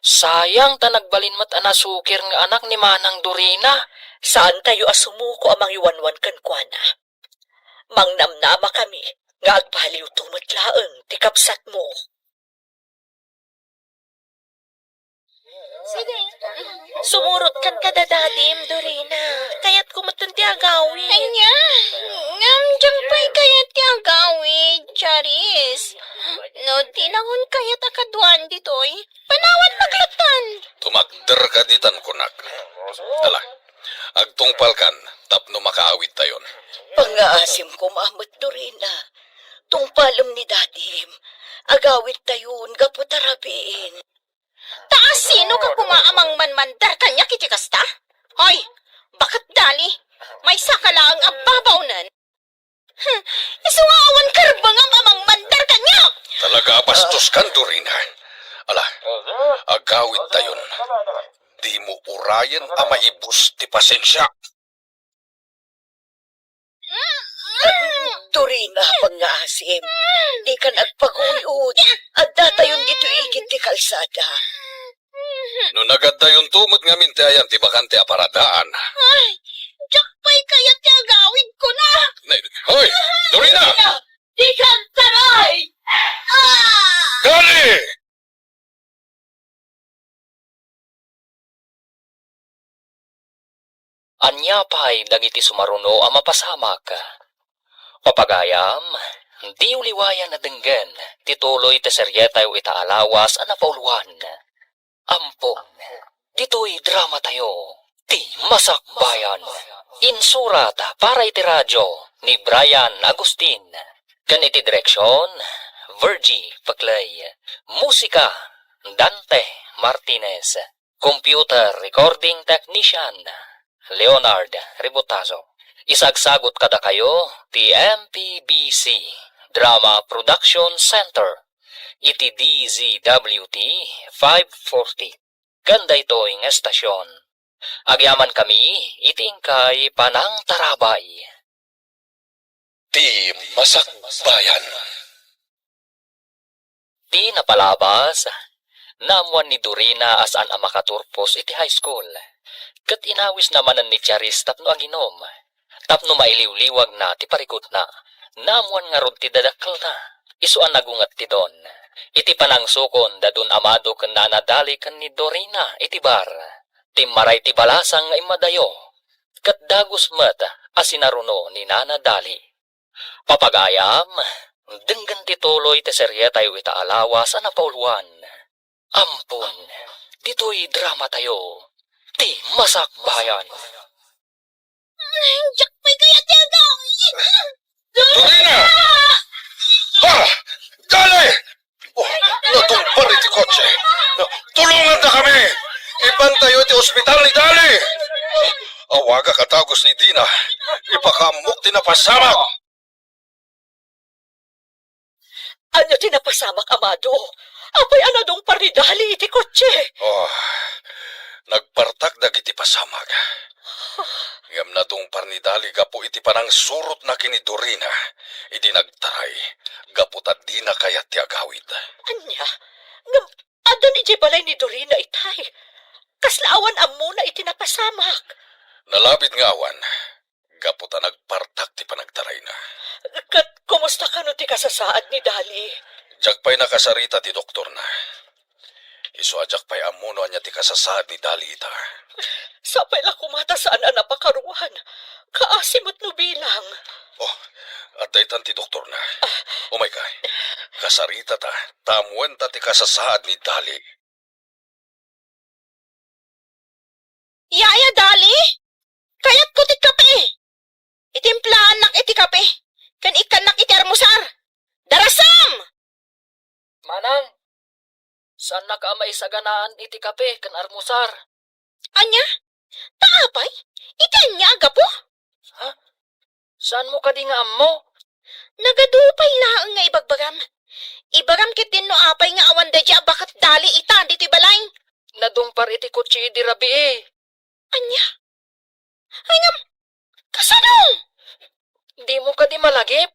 Sayang ta nagbalin met a nasukir nga anak ni Manang Dorina. Saantayo a sumuko a mangiwanwan kenkuana. Mangnamnamakami nga agbaliwto met laeng ti kabsatmo. Sumurotkan kada dadim, Dorina. Kayatko metten ti agawid. Ania? Ngem diak pay kayat ti agawid, Charis. No di laeng kayat a kaduan ditoy, panawannak latta. Tumakderka ditan, kunak. Ala, agtungpalkan tapno makaawidtayon. Pangngaasim koma met, Dorina. Tungpalem ni dadim. Agawidtayon gapu ta rabiin. Ta asinoka koma a mangmanmandar kaniak iti kasta? Hoy, baket Dali, maysaka laeng a babaonen. Hmm, isu nga awan karbengam a mangmandar kaniak! Talaga a bastos kan, Dorina. Ala, agawidtayon. Dimo urayen a maibus ti pasensiak. Dorina, pangngaasim, dika agpaguyod. Addatayon ditoy igid ti kalsada. No nagaddayonto met ngamin ti ayan ti bakante a paradaan. Ay, diak pay kayat ti agawid, kunak. Ne-, hoy, Dorina! Dika agtaray! Ah! Dali! Ania pay dagiti sumaruno a mapasamak? Papagayam, diyo liwayan a denggen ti tuloy ti serietayo ita a lawas a napauluan. Ampon, ditoy dramatayo, Ti Masakbayan. Insurat para iti radyo ni Brian Agustin. Ken iti direksion, Virgie Peclay. Musika, Dante Martinez. Computer recording technician, Leonard Ributazo. Isagsagut kadakayo ti M P B C Drama Production Center iti D Z W T five forty. Ken daytoy nga estasion, agyamankami iti inkay panangtarabay. Ti Masakbayan. Ti napalabas, Naammuan ni Dorina a saan a makaturpos iti high school, ket inawisna manen ni Charis tapno aginom. Tapno mailiwliwagna ti parikutna, naammuan ngarud ti dadakkelna. Isu a nagunget ti don. Iti panangsukon da Don Amado ken Nana Dali ken ni Dorina iti bar, timmaray ti balasang nga immadayo, ket dagus met a sinaruno ni Nana Dali. Papagayam, denggen ti tuloy ti serietayo ita a lawas a napauluan. Ampon, ditoy dramatayo, ti Masakbayan. Diak pay kayat ti agawid. Dorina! Ah! Dali! Oh, nadungpar iti kotse. Tulonganta kami! Ipantayo iti ospital ni Dali! Awagak a dagus ni Dina. Ipakaammok ti napasamak. Ania ti napasamak, Amado? Apay a nadungpar ni Dali iti kotse? Oh, nagpartak dagiti pasamak. Ngem nadungpar ni Dali gapu iti panangsurotna ken ni Dorina idi nagtaray, gapu ta dina kayat ti agawid. Ania? Ngem addan idiay balay ni Dorina itay. Kasla awan ammona iti napasamak. Nalabit nga awan, gapu ta nagpartak ti panagtarayna. Ket kumusta kano ti kasasaad ni Dali? Diak pay nakasarita ti doktorna. Isu a diak pay ammo no ania ti kasasaad ni Dali ita. Sapay la koma ta saan a napakaruan. Kaasi met no bilang. Oh, adda itan ti doktorna. Umayka. Kasaritata, ta ammoenta ti kasasaad ni Dali. Yaya Dali, kayatko ti kape. Itimplaannak iti kape, ken ikkannak iti armusar. Darasam! Manang, saannak a maisaganaan iti kape ken armusar. Ania? Ta apay? Iti ania a gapu? Ha? Saanmo kadi nga ammo? Nagadu pay laeng nga ibagbagam. Ibagam ketdin no apay nga awan daydi a baket Dali ita ditoy balay. Nadungpar iti kotse idi rabii. Ania? Ay ngem, kasano? Dimo kadi malagip?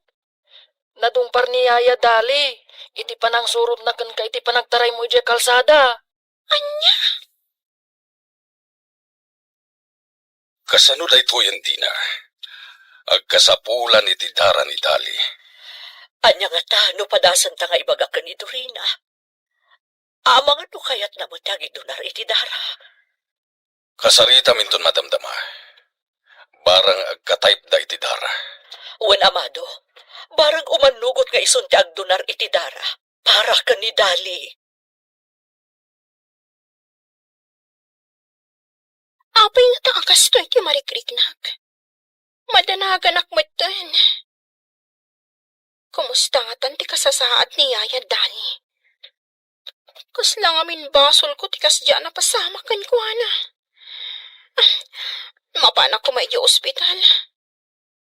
Nadungpar ni Yaya Dali iti panangsurotna kenka iti panagtaraymo idiay kalsada. Ania? Kasano daytoyen, Dina? Agkasapulan iti dara ni Dali. Ania ngata no padasenta nga ibaga ken ni Dorina? Amangan no kayatna met ti agidunar iti dara. Kasaritaminton madamdama. Barang agka-type da iti dara. Wen, Amado, barang umannugot nga isun ti agdunar iti dara para ken ni Dali. Apay ngata a kastoy ti marikriknak? Madanaganak metten. Kumusta ngatan ti kasasaad ni Yaya Dani? Kasla ngamin basolko ti kasdiay a napasamak kenkuana. Mapanak koma idiay ospital.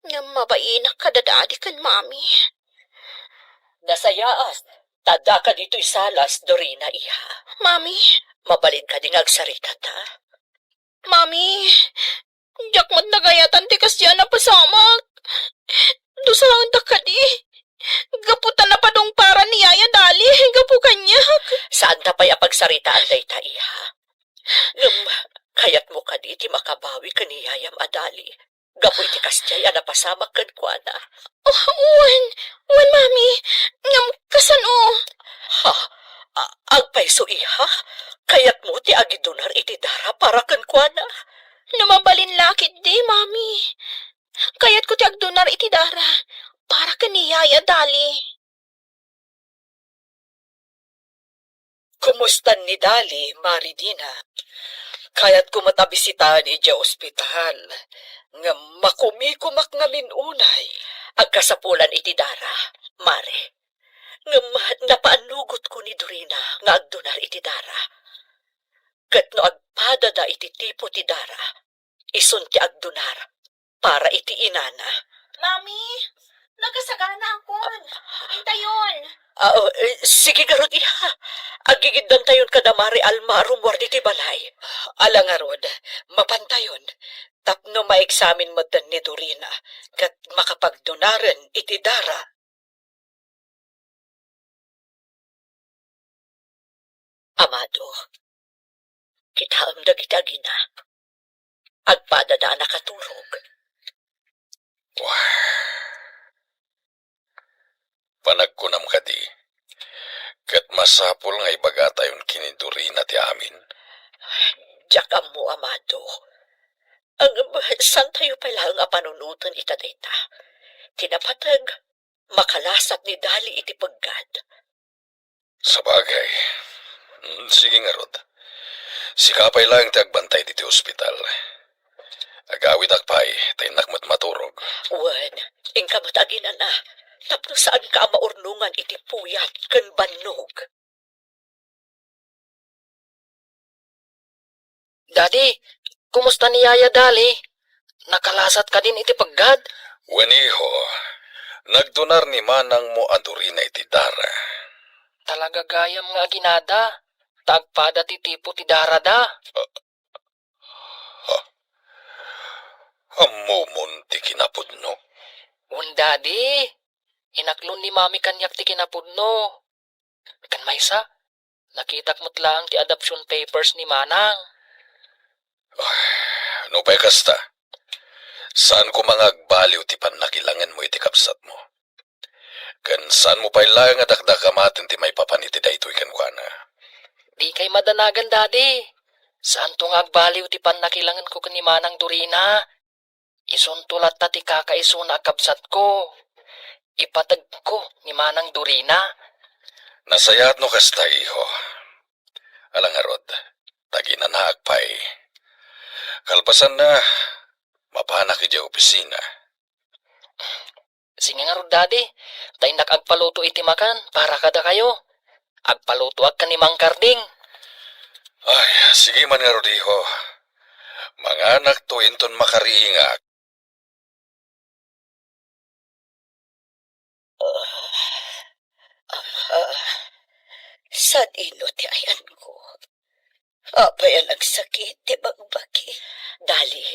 Ngem mabainak kadadadi ken Mami. Nasayaat, ta addaka ditoy salas, Dorina, iha. Mami? Mabalin kadi nga agsaritata? Mami, diak met nagayatan ti kasdiay a napasamak. Dusaendak kadi. Gapu ta napadungparan ni Yaya Dali, gapu kaniak. Saanta pay a pagsaritaan dayta, iha. Ngem, kayatmo kadi ti makabawi ken ni Yayam a Dali gapu iti kasdiay a napasamak kenkuana? Oh, wen, wen, Mami. Ngem kasano? Ha? A-, agpayso, iha? Kayatmo ti agidunar iti dara para kenkuana? No mabalin la ketdi, Mami. Kayatko ti agdunar iti dara para ken ni Yaya Dali. Kumustan ni Dali, Mari Dina? Kayatko met a bisitaen idiay ospital, ngem makumikumak ngamin unay. Agkasapulan iti dara, Mari. Ngem napaannugotko ni Dorina nga agdunar iti dara. Ket no agpadada iti tipo ti dara, isun ti agdunar para iti inana. Mami, nagasaganaakon. Intayon. Ah, oh, eh, sige ngarud, iha. Agigiddantayon kada Mari Alma a rummuar ditoy balay. Ala ngarud, mapantayon. Tapno maeksamin metten ni Dorina, ket makapagdunaren iti dara. Amado, kitaem dagiti agina. Agpadada a nakaturog. Wah. Panagkunam kadi, ket masapul nga ibagatayon ken ni Dorina ti amin? Diak ammo, Amado. Ngem, saantayo pay laeng a panunoten ita dayta. Ti napateg, makalasat ni Dali iti peggad. Sabagay. Hmm, sige ngarud. Sika pay laeng ti agbantay ditoy ospital. Agawidak pay, ta innak met maturog. Wen, inka met aginana, tapno saanka a maurnongan iti puyat ken bannog. Daddy, kumusta ni Yaya Dali? Nakalasat kadin iti peggad? Wen, iho, nagdunar ni manangmo a Dorina iti dara. Talaga gayam nga aginada, ta agpada ti tipo ti darada. Ha? Ammomon ti kinapudno? Wen, Daddy, inaklon ni Mami kaniak ti kinapudno. Ken maysa, nakitak met laeng ti adoption papers ni Manang. Ay, no pay kasta, saan koma nga agbaliw ti pannakilangenmo iti kabsatmo. Ken saanmo pay laeng a dakdakamaten ti maipapan iti daytoy kenkuana. Dikay madanagan, Daddy. Saanto nga agbaliw ti pannakilangenko ken ni Manang Dorina. Isunto latta ti kakaisuna a kabsatko. Ipategko ni Manang Dorina. Nasayaat no kasta, iho. Ala ngarud, ta aginanaak pay. Kalpasanna, mapanak idiay opisina. Sige ngarud, Daddy, ta innak agpaluto iti makan para kadakayo. Agpalutoak ken ni Mang Karding. Ay, sige man ngarud, iho. Manganakto inton makariingak. Ah, ah, sadino ti ayanko? Apay a nagsakit ti bagbagi? Dali,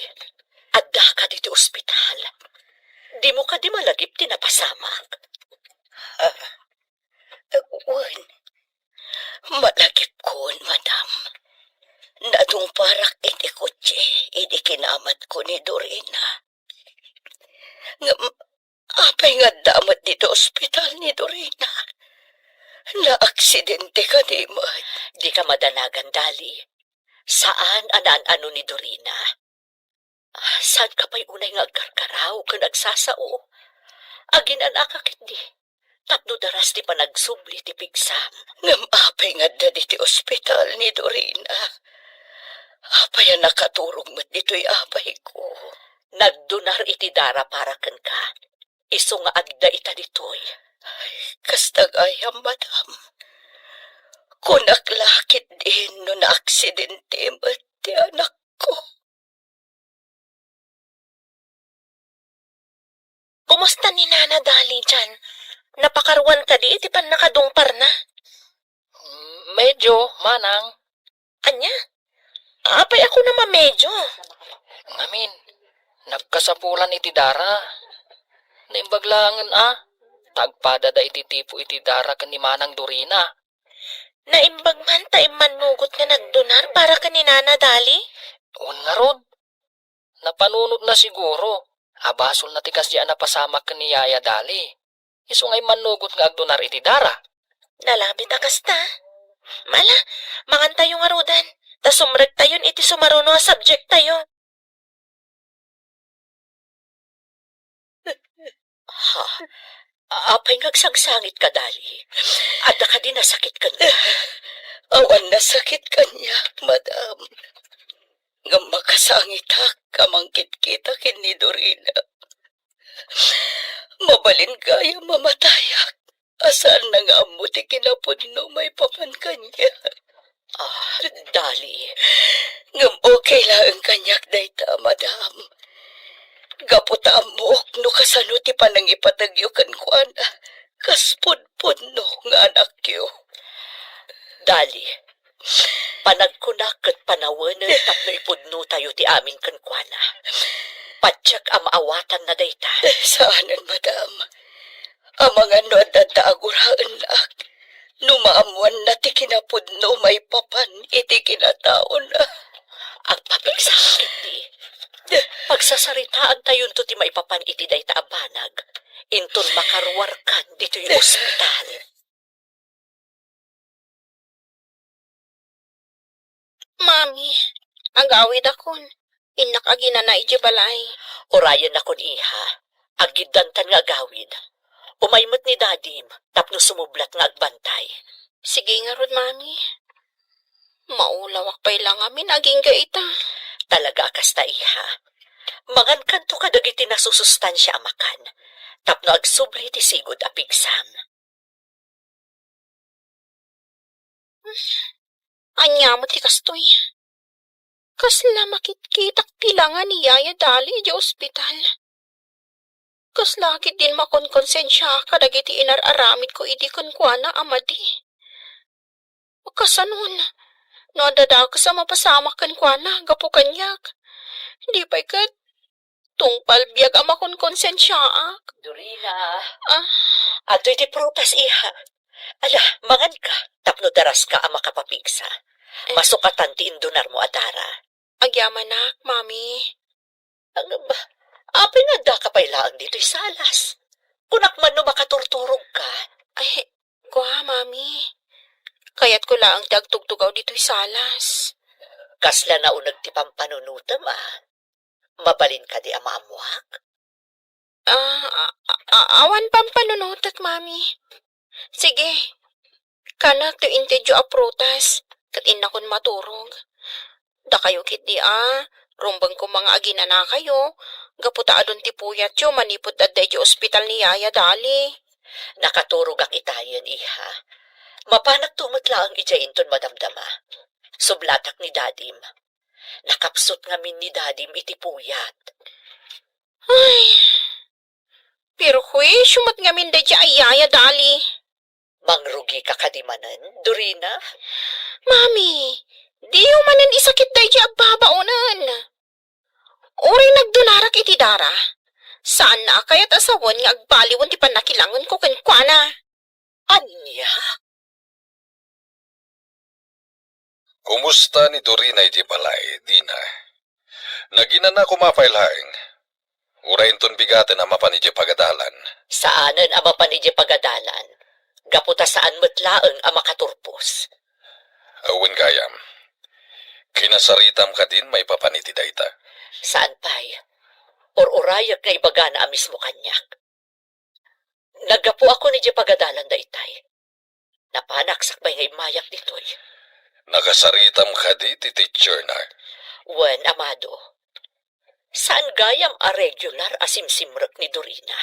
addaka ditoy ospital. Dimo kadi malagip ti napasamak? Ah, wen, malagipkon, madam. Nadungparak iti kotse idi kinamatko ni Dorina. Ngem, apay nga adda met ditoy ospital ni Dorina? Naaksidente kadi met? Dika madanagan, Dali. Saan a naan-ano ni Dorina. Saanka pay unay nga agkarkaraw ken agsasao? Aginanaka ketdi tapno daras ti panagsubli ti pigsam. Ngem apay nga adda ditoy ospital ni Dorina? Apay a nakaturog met ditoy apayko? Nagdunar iti dara para kenka. Isu nga adda ita ditoy. Ay, kasta gayam, madam. Kunak la ketdin no naaksidente met ti anakko. Kumusta ni Nana Dali dian? Napakaruan kadi iti pannakadungparna? Mm, medyo, manang. Ania? Apay a kunam a medyo? Ngamin, nagkasapulan iti dara. Naimbag laengen a, ta agpadada iti tipo iti dara ken ni Manang Dorina. Naimbag man ta immannugot nga nagdunar para ken ni Nana Dali? Wen ngarud, napanunotna siguro a basolna ti kasdi a napasamak ken ni Yaya Dali. Isu nga immannugot nga agdunar iti dara. Nalabit a kasta. Ala, mangantayo ngaruden, ta sumrektayon iti sumaruno a subjecttayo. Ha? Apay nga agsangsangitka, Dali? Adda kadi nasakit kenka? Awan nasakit kaniak, madam. Ngem makasangitak a mangkitkita ken ni Dorina. Mabalin gayam a matayak a saanna nga ammo ti kinapudno maipapan kaniak. Ah, Dali. Ngem okay laeng kaniak dayta, madam. Gapu ta ammok no kasano ti panangipategyo kenkuana kas pudpudno nga anakyo. Dali, panagkunak ket panawenen tapno ipudnotayo ti amin kenkuana. Patiek a maawatanna dayta. Saanen, madam. Amangan no adda, adda a guraennak, no maammoan Nagkinapudno maipapan iti kinataona. Agpapigsa ketdi. Pagsasaritaantayonto ti maipapan iti dayta a banag. Inton makaruarkan ditoy ospital. Mami, agawidakon. Innak aginana idiay balay. Urayennakon, iha. Aggiddantan nga agawid. Umay met ni Dadim tapno sumublat nga agbantay. Sige ngarud, Mami. Maulawak pay la ngamin agingga ita. Talaga a kasta, iha. Mangankanto kadagiti nasusustansia a makan tapno agsubli ti sigud a pigsam. Ania met ti kastoy? Kasla makitkitak ti langa ni Yaya Dali idiay ospital. Kasla ketdin makonkonsensiaak kadagiti inar-aramidko idi kenkuana a madi. Kasanon, no adda dakes a mapasamak kenkuana gapu kaniak, di pay ket tungpal biag a makonkonsensiaak. Dorina. Ah? Adtoy ti prutas, iha. Ala, manganka, tapno daraska a makapapigsa. Eh. Masukatan ti indunarmo a dara. Agyamanak, Mami. Ang, ba, apay nga addaka pay laeng ditoy salas? Kunak man no makaturturogka. Ay, kua, Mami. Kayatko laeng ti agtugtugaw ditoy salas. Kasla nauneg ti pampanunotem, a. Mabalin kadi a maammuak? Ah, a-, a-, awan pampanunotek, Mami. Sige, kanak ti intedyo a prutas, ket innakon maturog. Dakayo ketdi a, rumbeng koma nga aginanakayo, gapu ta adun ti puyatyo manipud adda idiay ospital ni Yaya Dali. Nakaturogak itayen, iha. Mapanakto met laeng idiay inton madamdama. Sublatak ni Dadim. Nakapsut ngamin ni Dadim iti puyat. Ay, perhuisio met ngamin daydiay a Yaya Dali. Mangrugika kadi manen, Dorina? Mami, diyo manen isakit daydiay a babaonen. Uray nagdunarak iti dara, saanna a kayat a sawen nga agbaliwen ti pannakilangenko kenkuana. Ania? Kumusta ni Dorina idiay balay, Dina? Naginana koma pay laeng? Uray inton bigaten a mapan idiay pagadalan? Saanen a mapan idiay pagadalan, gapu ta saan met laeng a makaturpos. Awan gayam. Kinasaritam kadin maipapan iti dayta? Saan pay. Ur-urayek nga ibagana a mismo kaniak. Naggapuakon idiay pagadalan daytay. Napanak sakbay nga immayak ditoy. Nakasaritam kadi ti teacher na? Wen, Amado. Saan gayam a regular a simsimrek ni Dorina.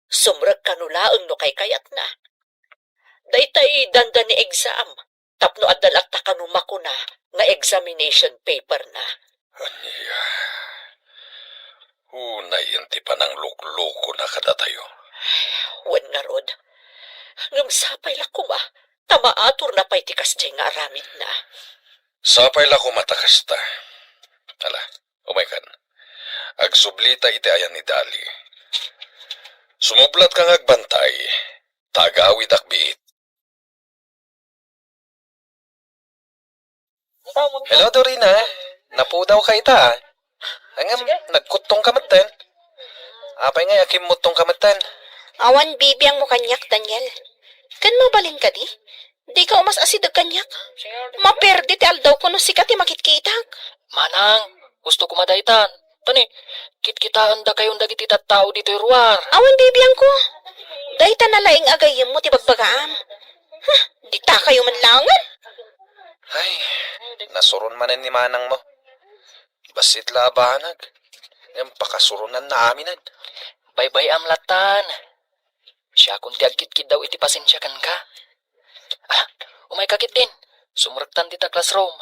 Sumrek kano laeng no kaykayatna. Daytay dandani exam. Tapno adda latta kano makuna nga examination paper na. Ania? Unayen ti panangluklukona kadatayo. Wen ngarud, ngem sapay la koma ta maaturna pay ti kasdiay nga aramidna. Sapay la koma ta kasta. Ala, umaykan. Agsublita iti ayan ni Dali. Sumublatka nga agbantay, ta agawidak biit. Hello, Dorina. Napudawka ita. Ngem, nagkuttongka metten. Apay ngay a kimmuttongka metten? Awan bibiangmo kaniak, Daniel. Ken mabalin kadi? Dika umas-asideg kaniak. Maperdi ti aldawko no sika ti makitkitak. Manang, gusto ko madaytan. Tani, kitkitaendakayon dagiti tattao ditoy ruar. Awan bibiangko. Dayta na laeng a gayyemmo ti bagbagaam. Huh, ditakayo man laengen. Ay, nasuron manen ni manangmo. Bassit la a banag. Ngem pakasuronnanna aminen. Baybay-am lattan. Siakon ti agkitkiddaw iti pasensia kenka. Ah, umayka ketdin. Sumrektan dita classroom.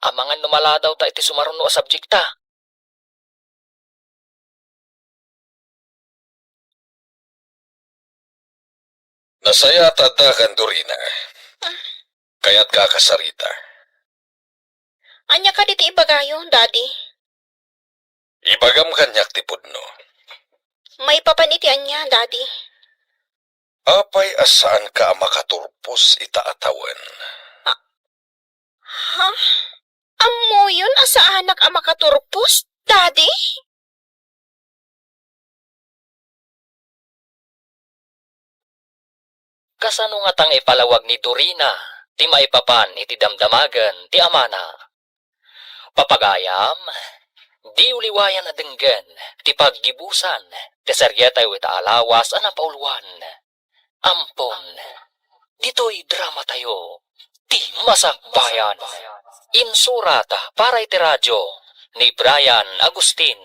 Amangan no maladawta iti sumaruno a subjekta. Nasayaat a addakan, Dorina. Ah. Kayatka a kasarita. Ania kadi ti ibagayo, Daddy? Ibagam kaniak ti pudno. Maipapan iti ania, Daddy? Apay a saanka a makaturpos ita a tawen? Ha? Ammoyon a saanak a makaturpos, Daddy? Kasano ngata nga ipalawag ni Dorina ti maipapan iti damdamagen ti amana? Papagayam, diyo liwayan a denggen ti paggibusan ti serietayo ita a lawas a napauluan. Ampon, ditoy dramatayo, Ti Masakbayan. Insurat para iti radyo ni Brian Agustin,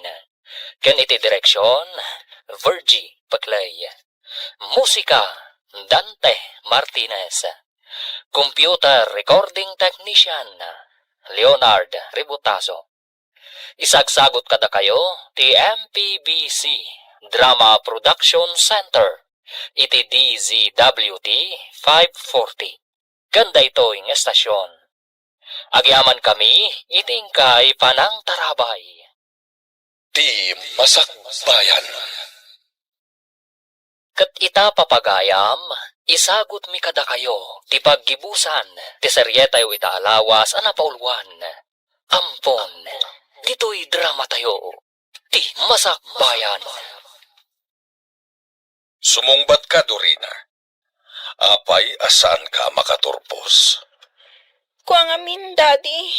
ken iti direksion, Virgie Paclay. Musika, Dante Martinez. Computer recording technician, Leonard Ributaso. Isagsagut kadakayo ti M P B C Drama Production Center iti D Z W T five forty. Ken daytoy nga estasion, agyamankami iti inkay panangtarabay. Ti Masakbayan. Ket ita, papagayam, isagutmi kadakayo ti paggibusan ti serietayo ita a lawas a napauluan. Ampon, ditoy dramatayo, Ti Masakbayan. Sumungbatka, Dorina. Apay a saanka a makaturpos? Kua ngamin, Daddy.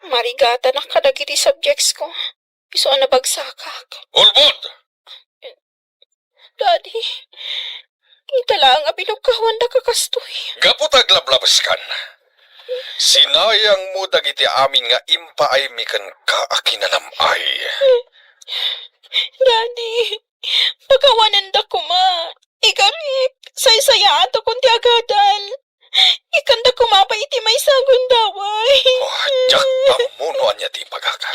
Marigatanak kadagiti subjects ko. Isu a nabagsakak. Ulbod! Daddy, kita laeng a binugkawandak a kastoy. Gapu ta aglablabeskan, sinayangmo dagiti amin nga impaaymi kenka a kinanam-ay. Daddy, pakawanendak koma. Ikarik, saysayaatakon ti agadal. Ikkanda koma pay iti maysa a gundaway. Oh, diak ammo no ania ti ibagak.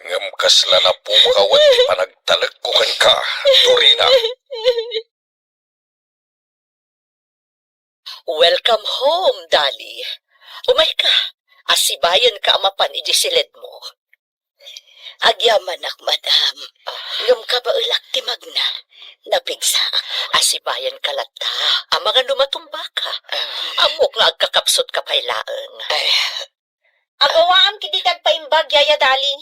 Ngem kasla napukawan ti panagtalekko kenka, Dorina. Welcome home, Dali. Umayka, asibayanka a mapan idiay siledmo. Agyamanak, madam. Ah. Ngem kabaelak ti magna. Napigsaak. Asibayanka latta. Amangan no matumbaka. Ah. Ammok nga agkakapsutka pay laeng. Ay. Agawaam ketdi ti agpaimbag, Yaya Dali.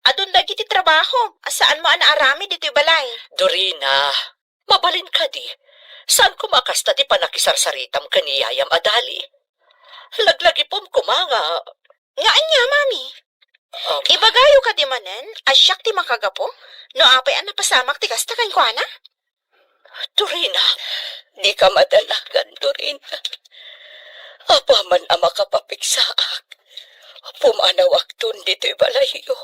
Adun dagiti trabahom a saanmo a naaramid ditoy balay. Dorina, mabalin kadi. Saan koma a kasta ti panakisarsaritam ken ni yayam a Dali? Laglagipem koma nga. Nga ania, Mami? Um. Ibagayo kadi manen a siak ti makagapu no apay a napasamak ti kasta kenkuana? Dorina, dika madanagan, Dorina. Apaman a makapapigsaak, pumanawakton ditoy balayyo.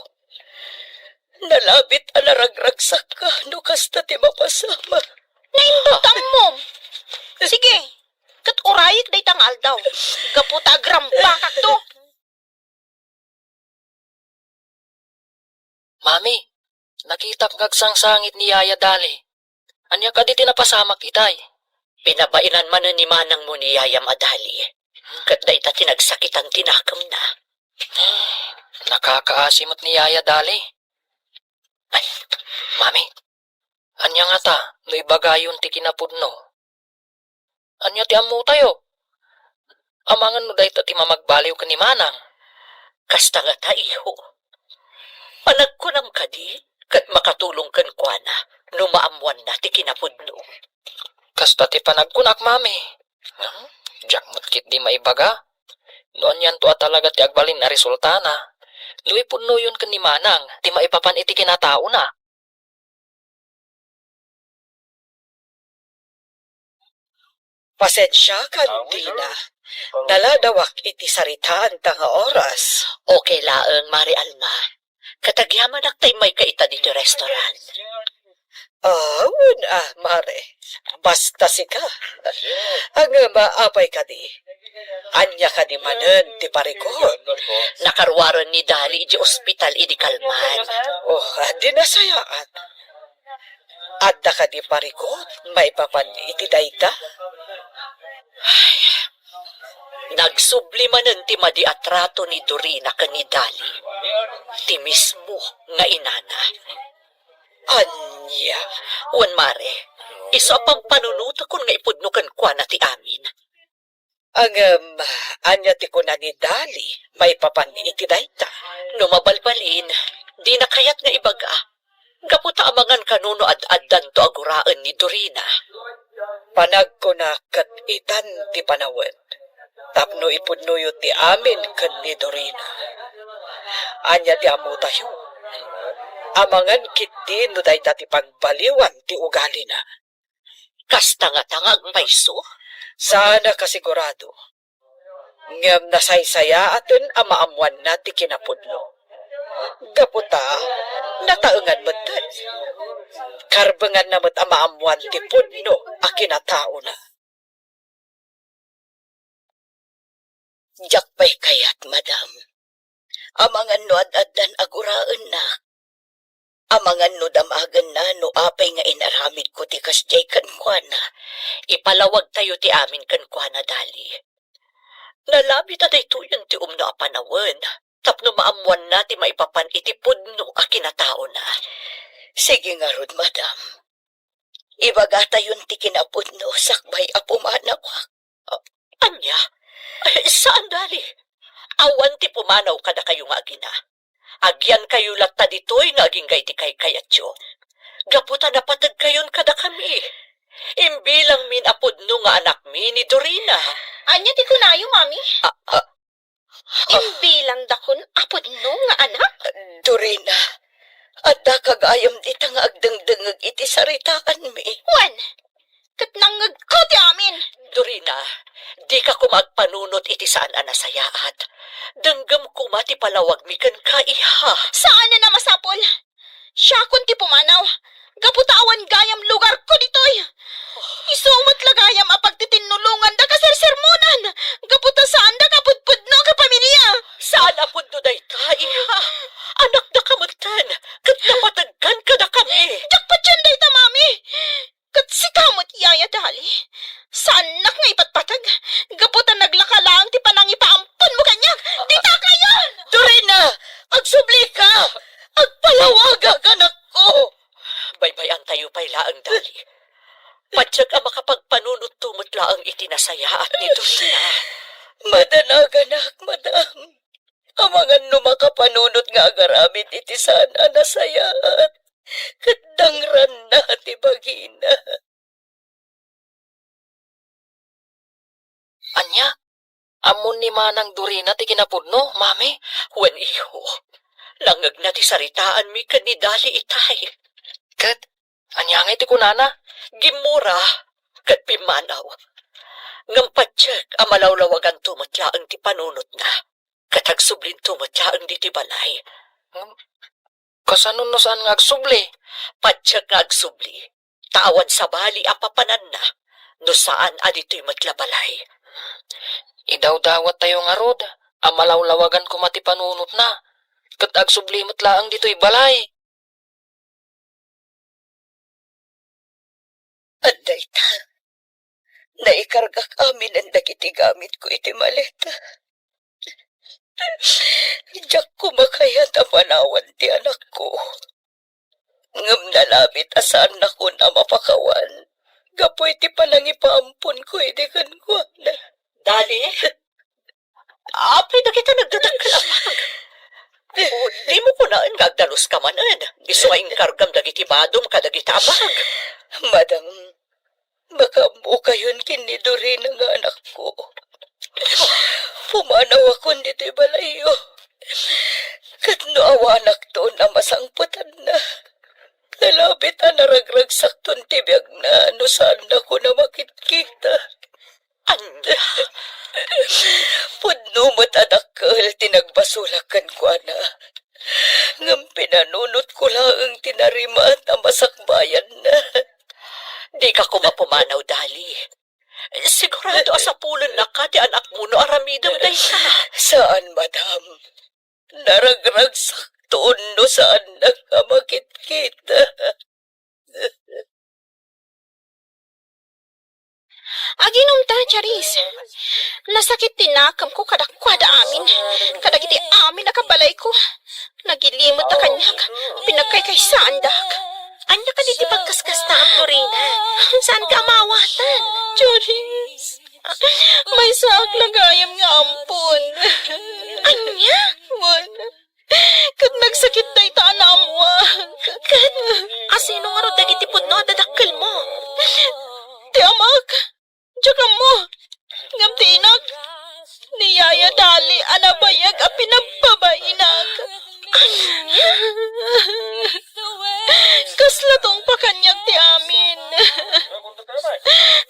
Nalabit a naragragsakka no kasta ti mapasamak. Naimbag ta ammom. Sige, ket urayek dayta nga aldaw. Gapu ta agrampakakto. Mami, nakitak nga agsangsangit ni Yaya Dali. Ania kadi ti napasamak itay? Pinabaenan manen ni manangmo ni yayam a Dali. Ket dayta ti nagsakitan ti nakemna. Nakakaasi met ni Yaya Dali. Ay, Mami, ania ngata no ibagayon ti kinapudno? Ania ti ammotayo? Amangan no dayta ti mamagbaliw ken ni manang. Kasta ngata, iho. Panagkunam kadi, ket makatulong kenkuana no maammoanna ti kinapudno. Kasta ti panagkunak, Mami. Hmm? Diak met ketdi maibaga no anianto a talaga ti agbalin a resultana no ipudnoyon ken ni manang ti maipapan iti kinataona. Pasensiakan, Dina. Naladawak iti saritaanta nga oras. Okay laeng, Mare Alma. Ket agyamanak ta immayka ita ditoy restaurant. Ah, wen, ah, Mare. Basta sika. Ngem, ah, apay kadi? Ania kadi manen ti parikut? Nakaruaren ni Dali idiay ospital idi kalman. Oh, ah, di nasayaat. Adda kadi parikut maipapan iti dayta? Ay, nagsubli manen ti madi a trato ni Dorina ken ni Dali, ti mismo nga inana. Ania? Wen, Mare. Isu a pampanunotakon nga ipudno kenkuana ti amin. Ngem, ania ti kuna ni Dali maipapan iti dayta? No mabalbalin, dina kayat nga ibaga. Gapu ta amangan kano no ad-addanto a guraen ni Dorina. Panagkunak ket itan ti panawen tapno ipudnoyo ti amin ken ni Dorina. Ania ti ammotayo? Amangan ketdi no dayta ti pagbaliwan ti ugalina. Kasta ngata nga agpayso? Saan a kasigurado. Ngem nasaysayaaten a maammoanna ti kinapudno. Gapu ta, nataengan metten. Karbenganna met a maammoan ti pudno a kinataona. Diak pay kayat, madam. Amangan no ad-addan a guraenna. Amangan no damagenna no apay nga inaramidko ti kasdiay kenkuana. Ipalawagtayo ti amin kenkuana, Dali. Nalabit a daytoyen ti umno a panawen, tapno maammoanna ti maipapan iti pudno a kinataona. Sige ngarud, madam. Ibagatayon ti kinapudno sakbay a pumanawak. A-, ania? Ay, saan, Dali. Awan ti pumanaw kadakayo nga agina. Agyankayo latta ditoy nga agingga iti kaykayatyo. Gapu ta napategkayon kadakami. Imbilangmin a pudno nga anakmi ni Dorina. Ania ti kunayo, Mami? Ah, ah, Imbilangdakon a pudno nga anak? Dorina, addaka gayam dita nga agdengdengngeg iti saritaanmi. Wen, ket nangngegko ti amin. Dorina, dika koma agpanunot iti saan a nasayaat. Denggem koma ti palawagmi kenka, iha. Saanen a masapul. Siakon ti pumanaw. Gapu ta awan gayam lugarko ditoy. Isu met la gayam a pagtitinulongan da kasersermonan. Gapu ta saan da kapudpudno a kapamilia. Saan a pudno dayta, iha. Anakda ka metten, ket napategkan kadakami. Diak patien dayta, Mami. Ket sika met, Yaya Dali. Saannak nga ipatpateg. Gapu ta naglaka laeng ti panangipaamponmo kaniak. Dita kayon! Dorina! Agsublika! Agpalawagak, anakko! Baybay-antayo pay laeng, Dali. Patiek a makapagpanunotto met laeng iti nasayaat ni Dorina. Madanaganak, madam. Amangan no makapanunot nga agaramid iti saan a nasayaat, ket dangranna ti bagina. Ania? Ammon ni Manang Dorina ti kinapudno, Mami? Wen, iho. Nangngegna ti saritaanmi ken ni Dali itay. Ket ania ngay ti kunana? Gimmura ket pimmanaw. Ngem patiek a malawlawaganto met laeng ti panunotna. Ket agsublinto met laeng ditoy balay. Hmm? Kasano no saan nga agsubli? Patiek nga agsubli. Ta awan sabali a papananna no saan a ditoy met la balay. Idawdawattayo ngarud a malawlawagan koma ti panunotna, ket agsubli met laeng ditoy balay. Adda ita, naikargak aminen dagiti gamitko iti maleta. Diak koma kayat a panawan ti anakko. Ngem nalabit a saannakon a mapakawan gapu iti panangipaamponko idi kenkuana. Dali, apay dagita nagdadakkel a bag? O, dimo kunaen nga agdaluska manen, isu nga inkargam dagiti badom kadagita a bag. Madam, makaammokayon ken ni Dorina nga anakko. Pumanawakon ditoy balayyo. Ket no awanakton a masangpetanna, nalabit a naragragsakton ti biagna no saannakon a makitkita. Ania? Pudno met a dakkel ti nagbasolak kenkuana. Ngem pinanunotko laeng ti narimat a masakbayanna. Dika koma pumanaw, Dali. Sigurado a sapulennaka ti anakmo no aramidem dayta. Saan, madam. Naragragsakton no saannak a makitkita. Aginumta, Charis. Nasakit ti nakemko kadakuada amin, kadagiti amin a kabalayko. Nagilimedda kaniak, pinagkaykaysaandak. Ania kadi ti pagkaskastaam, Dorina? Saanka a maawatan? Charis, maysaak la gayam nga ampon. Ania? Wen, ket nagsakit dayta a naammoak. Ket asino ngarud dagiti pudno a dadakkelmo? Ti amak. Diak ammo. Ngem ti inak, ni Yaya Dali a nabayag a pinagbabainak. Ania? Kasla tungpa kaniak ti amin.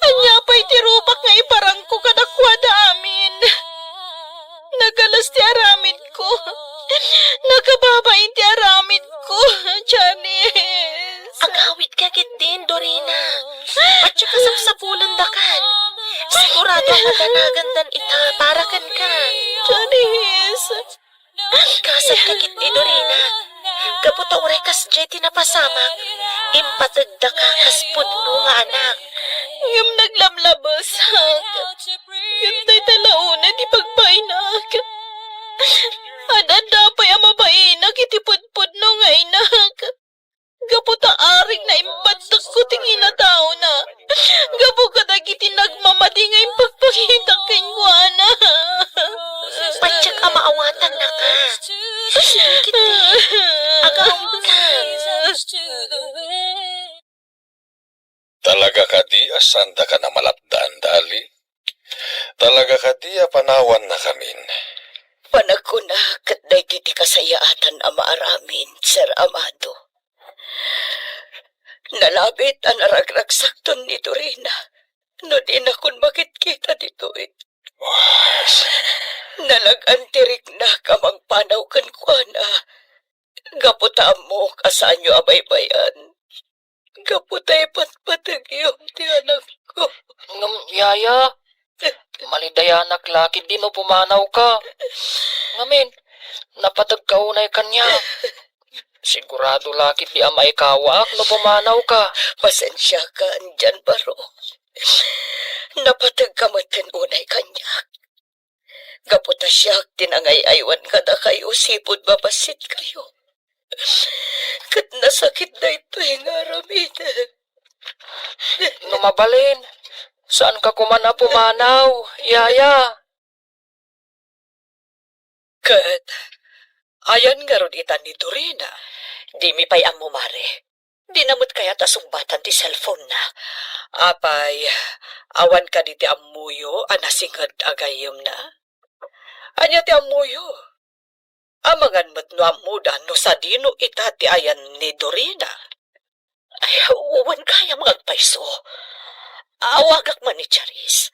Ania pay ti rupak nga iparangko kadakuada amin? Nagalas ti aramidko. Nakababain ti aramidko, Janice. Agawidka ketdin, Dorina. Patyo kasapsapulendakan. Sigurado a madanagandan ita para kenka. Janice. Kasatka ketdi, Dorina. Gapu ta uray kasdiay ti napasamak, impategdaka kas pudno nga anak. Ngem naglamlabesak. Ket dayta la unay ti pagbainak. Ad-adda pay a mabainak iti pudpudno nga inak. Gapu ta arik na imbaddekko ti kinataona. Gapu kadagiti nagmamadi nga impagpakitak kenkuana. Patyak a maawatannaka. Sige, agawidka. Talaga kadi a saandaka a malapdan, Dali? Talaga kadi a panawannakamin? Panagkunak ket daydi ti kasayaatan a maaramid, Sir Amado. Nalabit a naragragsakton ni Dorina no dinakon makitkita ditoy. Nalagan ti riknak a mangpanaw kenkuana gapu ta ammok a saanyo a baybay-an. Gapu ta ipatpategyom ti anakko. Ngem, Yaya, malidayanak la ketdi no pumanawka. Ngamin, napategka unay kaniak. Sigurado la ketdi a maikawak no pumanawka. Pasensiakan, John Baro. Napategka metten unay kaniak. Gapu ta siak ti nangay-aywan kadakayo sipud mabassit kayo. Ket nasakit daytoy nga aramidek. No mabalin, saanka koman a pumanaw, Yaya. Ket ayan ngarud ita ni Dorina? Dimi pay ammo, Mare. Dina met kayat a sungbatan ti cellphone-na. Apay, awan kadi ti ammoyo a nasinged a gayyemna? Ania ti ammoyo? Amangan met no ammoda no sadino ita ti ayan ni Dorina. Ay, wen gayam nga agpayso. Awagak man ni Charis.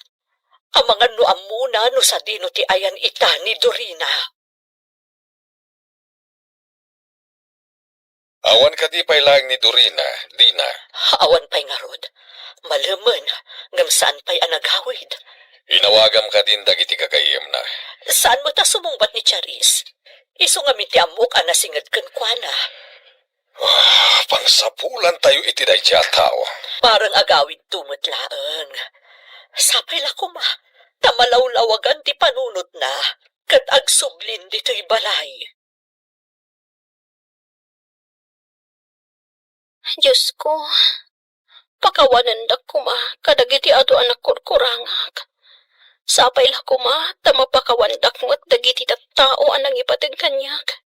Amangan no ammona no sadino ti ayan ita ni Dorina. Awan kadi pay laeng ni Dorina, Dina? Awan pay ngarud. Malemen, ngem saan pay a nagawid. Inawagam kadin dagiti gagayyemna. Saan met a sumungbat ni Charis? Isu ngamin ti ammok a nasinged kenkuana. Ah, pangsapulantayo iti daydiay a tao. Parang agawidto met laeng. Sapay la koma, ta malawlawagan ti panunotna, ket agsublin ditoy balay. Diosko, pakawanendak koma kadagiti adu a nakurkurangak. Sapay la koma ta mapakawandak met dagiti tattao a nangipateg kaniak.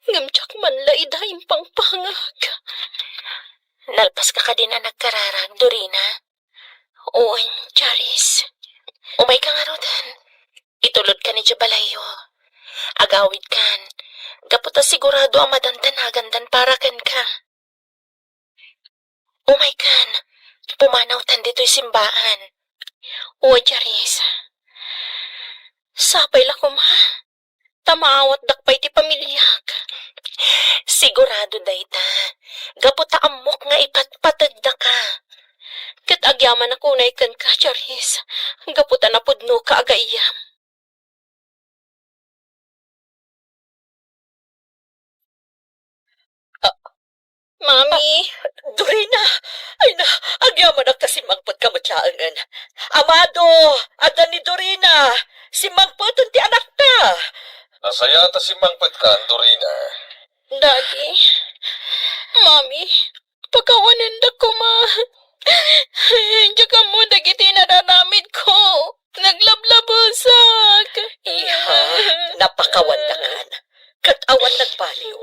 Ngem diak man la ida impangpangag. Nalpaska kadin a nagkararag, Dorina? Wen, Charis. Umayka ngaruden. Itulodkan idiay balayyo. Agawidkan. Gapu ta sigurado a madandanagandan para kenka. Umaykan. Pumanawtan ditoy simbaan. Wen, Charis. Sapay la koma. Ta maawatdak pay ti pamiliak. Sigurado dayta, gapu ta ammok nga ipatpategdaka. Ket agyamanak unay kenka, Charis, gapu ta napudnoka a gayyem. Ah, Mami. Ah, Dorina! Ay na, agyamanak ta simmangpetka met laengen. Amado, adda ni Dorina! Simmangpeten ti anakta! Nasayaat a simmangpetkan, Dorina. Daddy, Mami, pakawanendak koma. Diak ammo dagiti nararamidko. Naglablabesak. Iha, napakawandakan. Ket awan nagbaliw.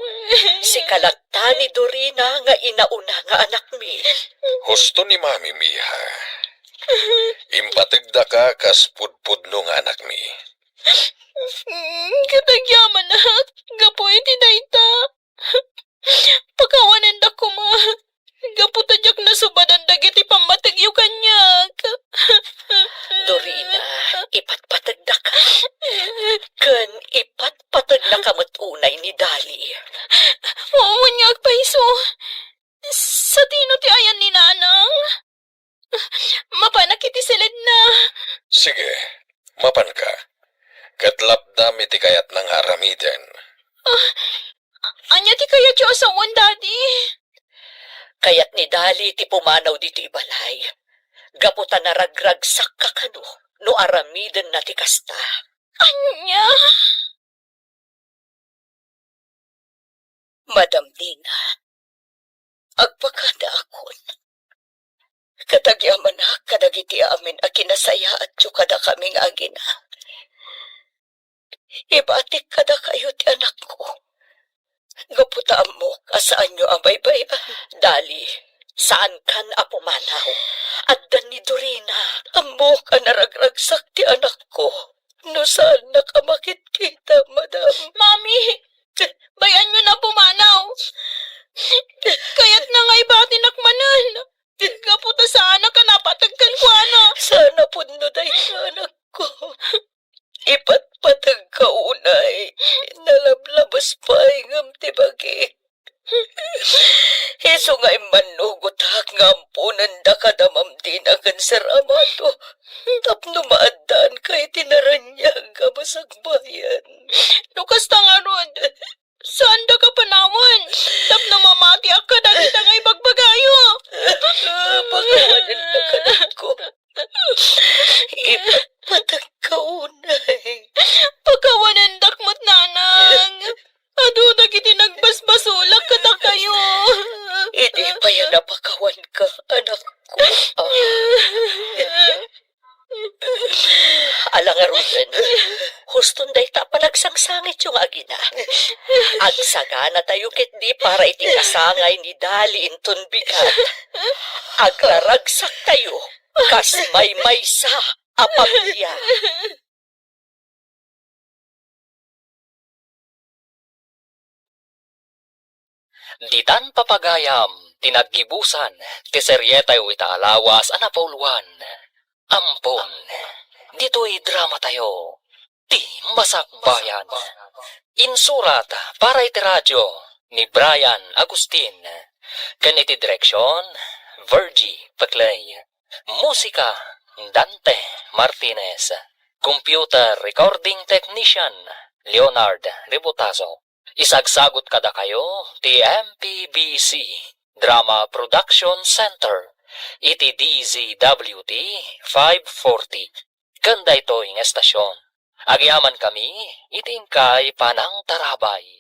Sika latta ni Dorina nga inauna nga anakmi. Husto ni Mami, iha. Impategdaka kas pudpudno nga anakmi. Ket agyamanak, gapu iti dayta, pakawanendak koma. Gapu ta diak nasubadan dagiti pammategyo kaniak. Dorina, ipatpategdaka. Ken ipatpategnaka met unay ni Dali. Wen nga agpayso. Satino ti ayan ni Nanang? Mapanak iti siledna. Sige, mapanka. Ket lapdam iti kayatna nga aramiden. Ah, ania ti kayatyo a sawen, Daddy? Kayat ni Dali ti pumanaw ditoy balay. Gapu ta naragragsakka kano no aramidenna ti kasta. Ania? Madam Dina, agpakanakon. Ket agyamanak kadagiti amin a kinasayaatyo kadakami nga agina. Ibatik kadakayo ti anakko. Gapu ta ammok a saanyo a baybay-an. Dali, saankan a pumanaw. Adda ni Dorina. Ammok a naragragsak ti anakko. No saannak a makitkita, madam. Mami, bay-anyo na pumanaw. Kayatna nga ibatinak manen. Gapu ta saanak a napateg kenkuana. Sana pudno dayta, anakko. Ipatpategka unay. Nalablabes pay ngem ti bagik. Isu nga immannugotak nga amponendaka da Ma'am Dina ken Sir Amado tapno maaddaanka iti naraniag a masakbayan. No kasta ngarud, saandaka panawen tapno mamatiak kadagita nga ibagbagayo. Pakawanennak, anakko. Ipatpategka unay. Pakawanendak met, Nanang. Adu dagiti nagbasbasolak kadakayo. Idi pay a napakawanka, anakko. Ah. Ala ngaruden, huston dayta a panagsangsangityo nga agina. Agsaganatayo ketdi para iti kasangay ni Dali inton bigat. Agraragsaktayo kas maymaysa a pamilya. Ditan papagayam ti naggibusan ti serietayo ita a lawas a napauluan. Ampon, ditoy dramatayo, ti Masakbayan. Insurat para iti radio ni Brian Agustin, ken iti direksion, Virgie Peclay. Musika, Dante Martinez. Computer recording technician, Leonard Ributazo. Isagsagut kadakayo ti M P B C Drama Production Center iti D Z W T five forty. Ken daytoy nga estasion, agyamankami iti inkay panangtarabay.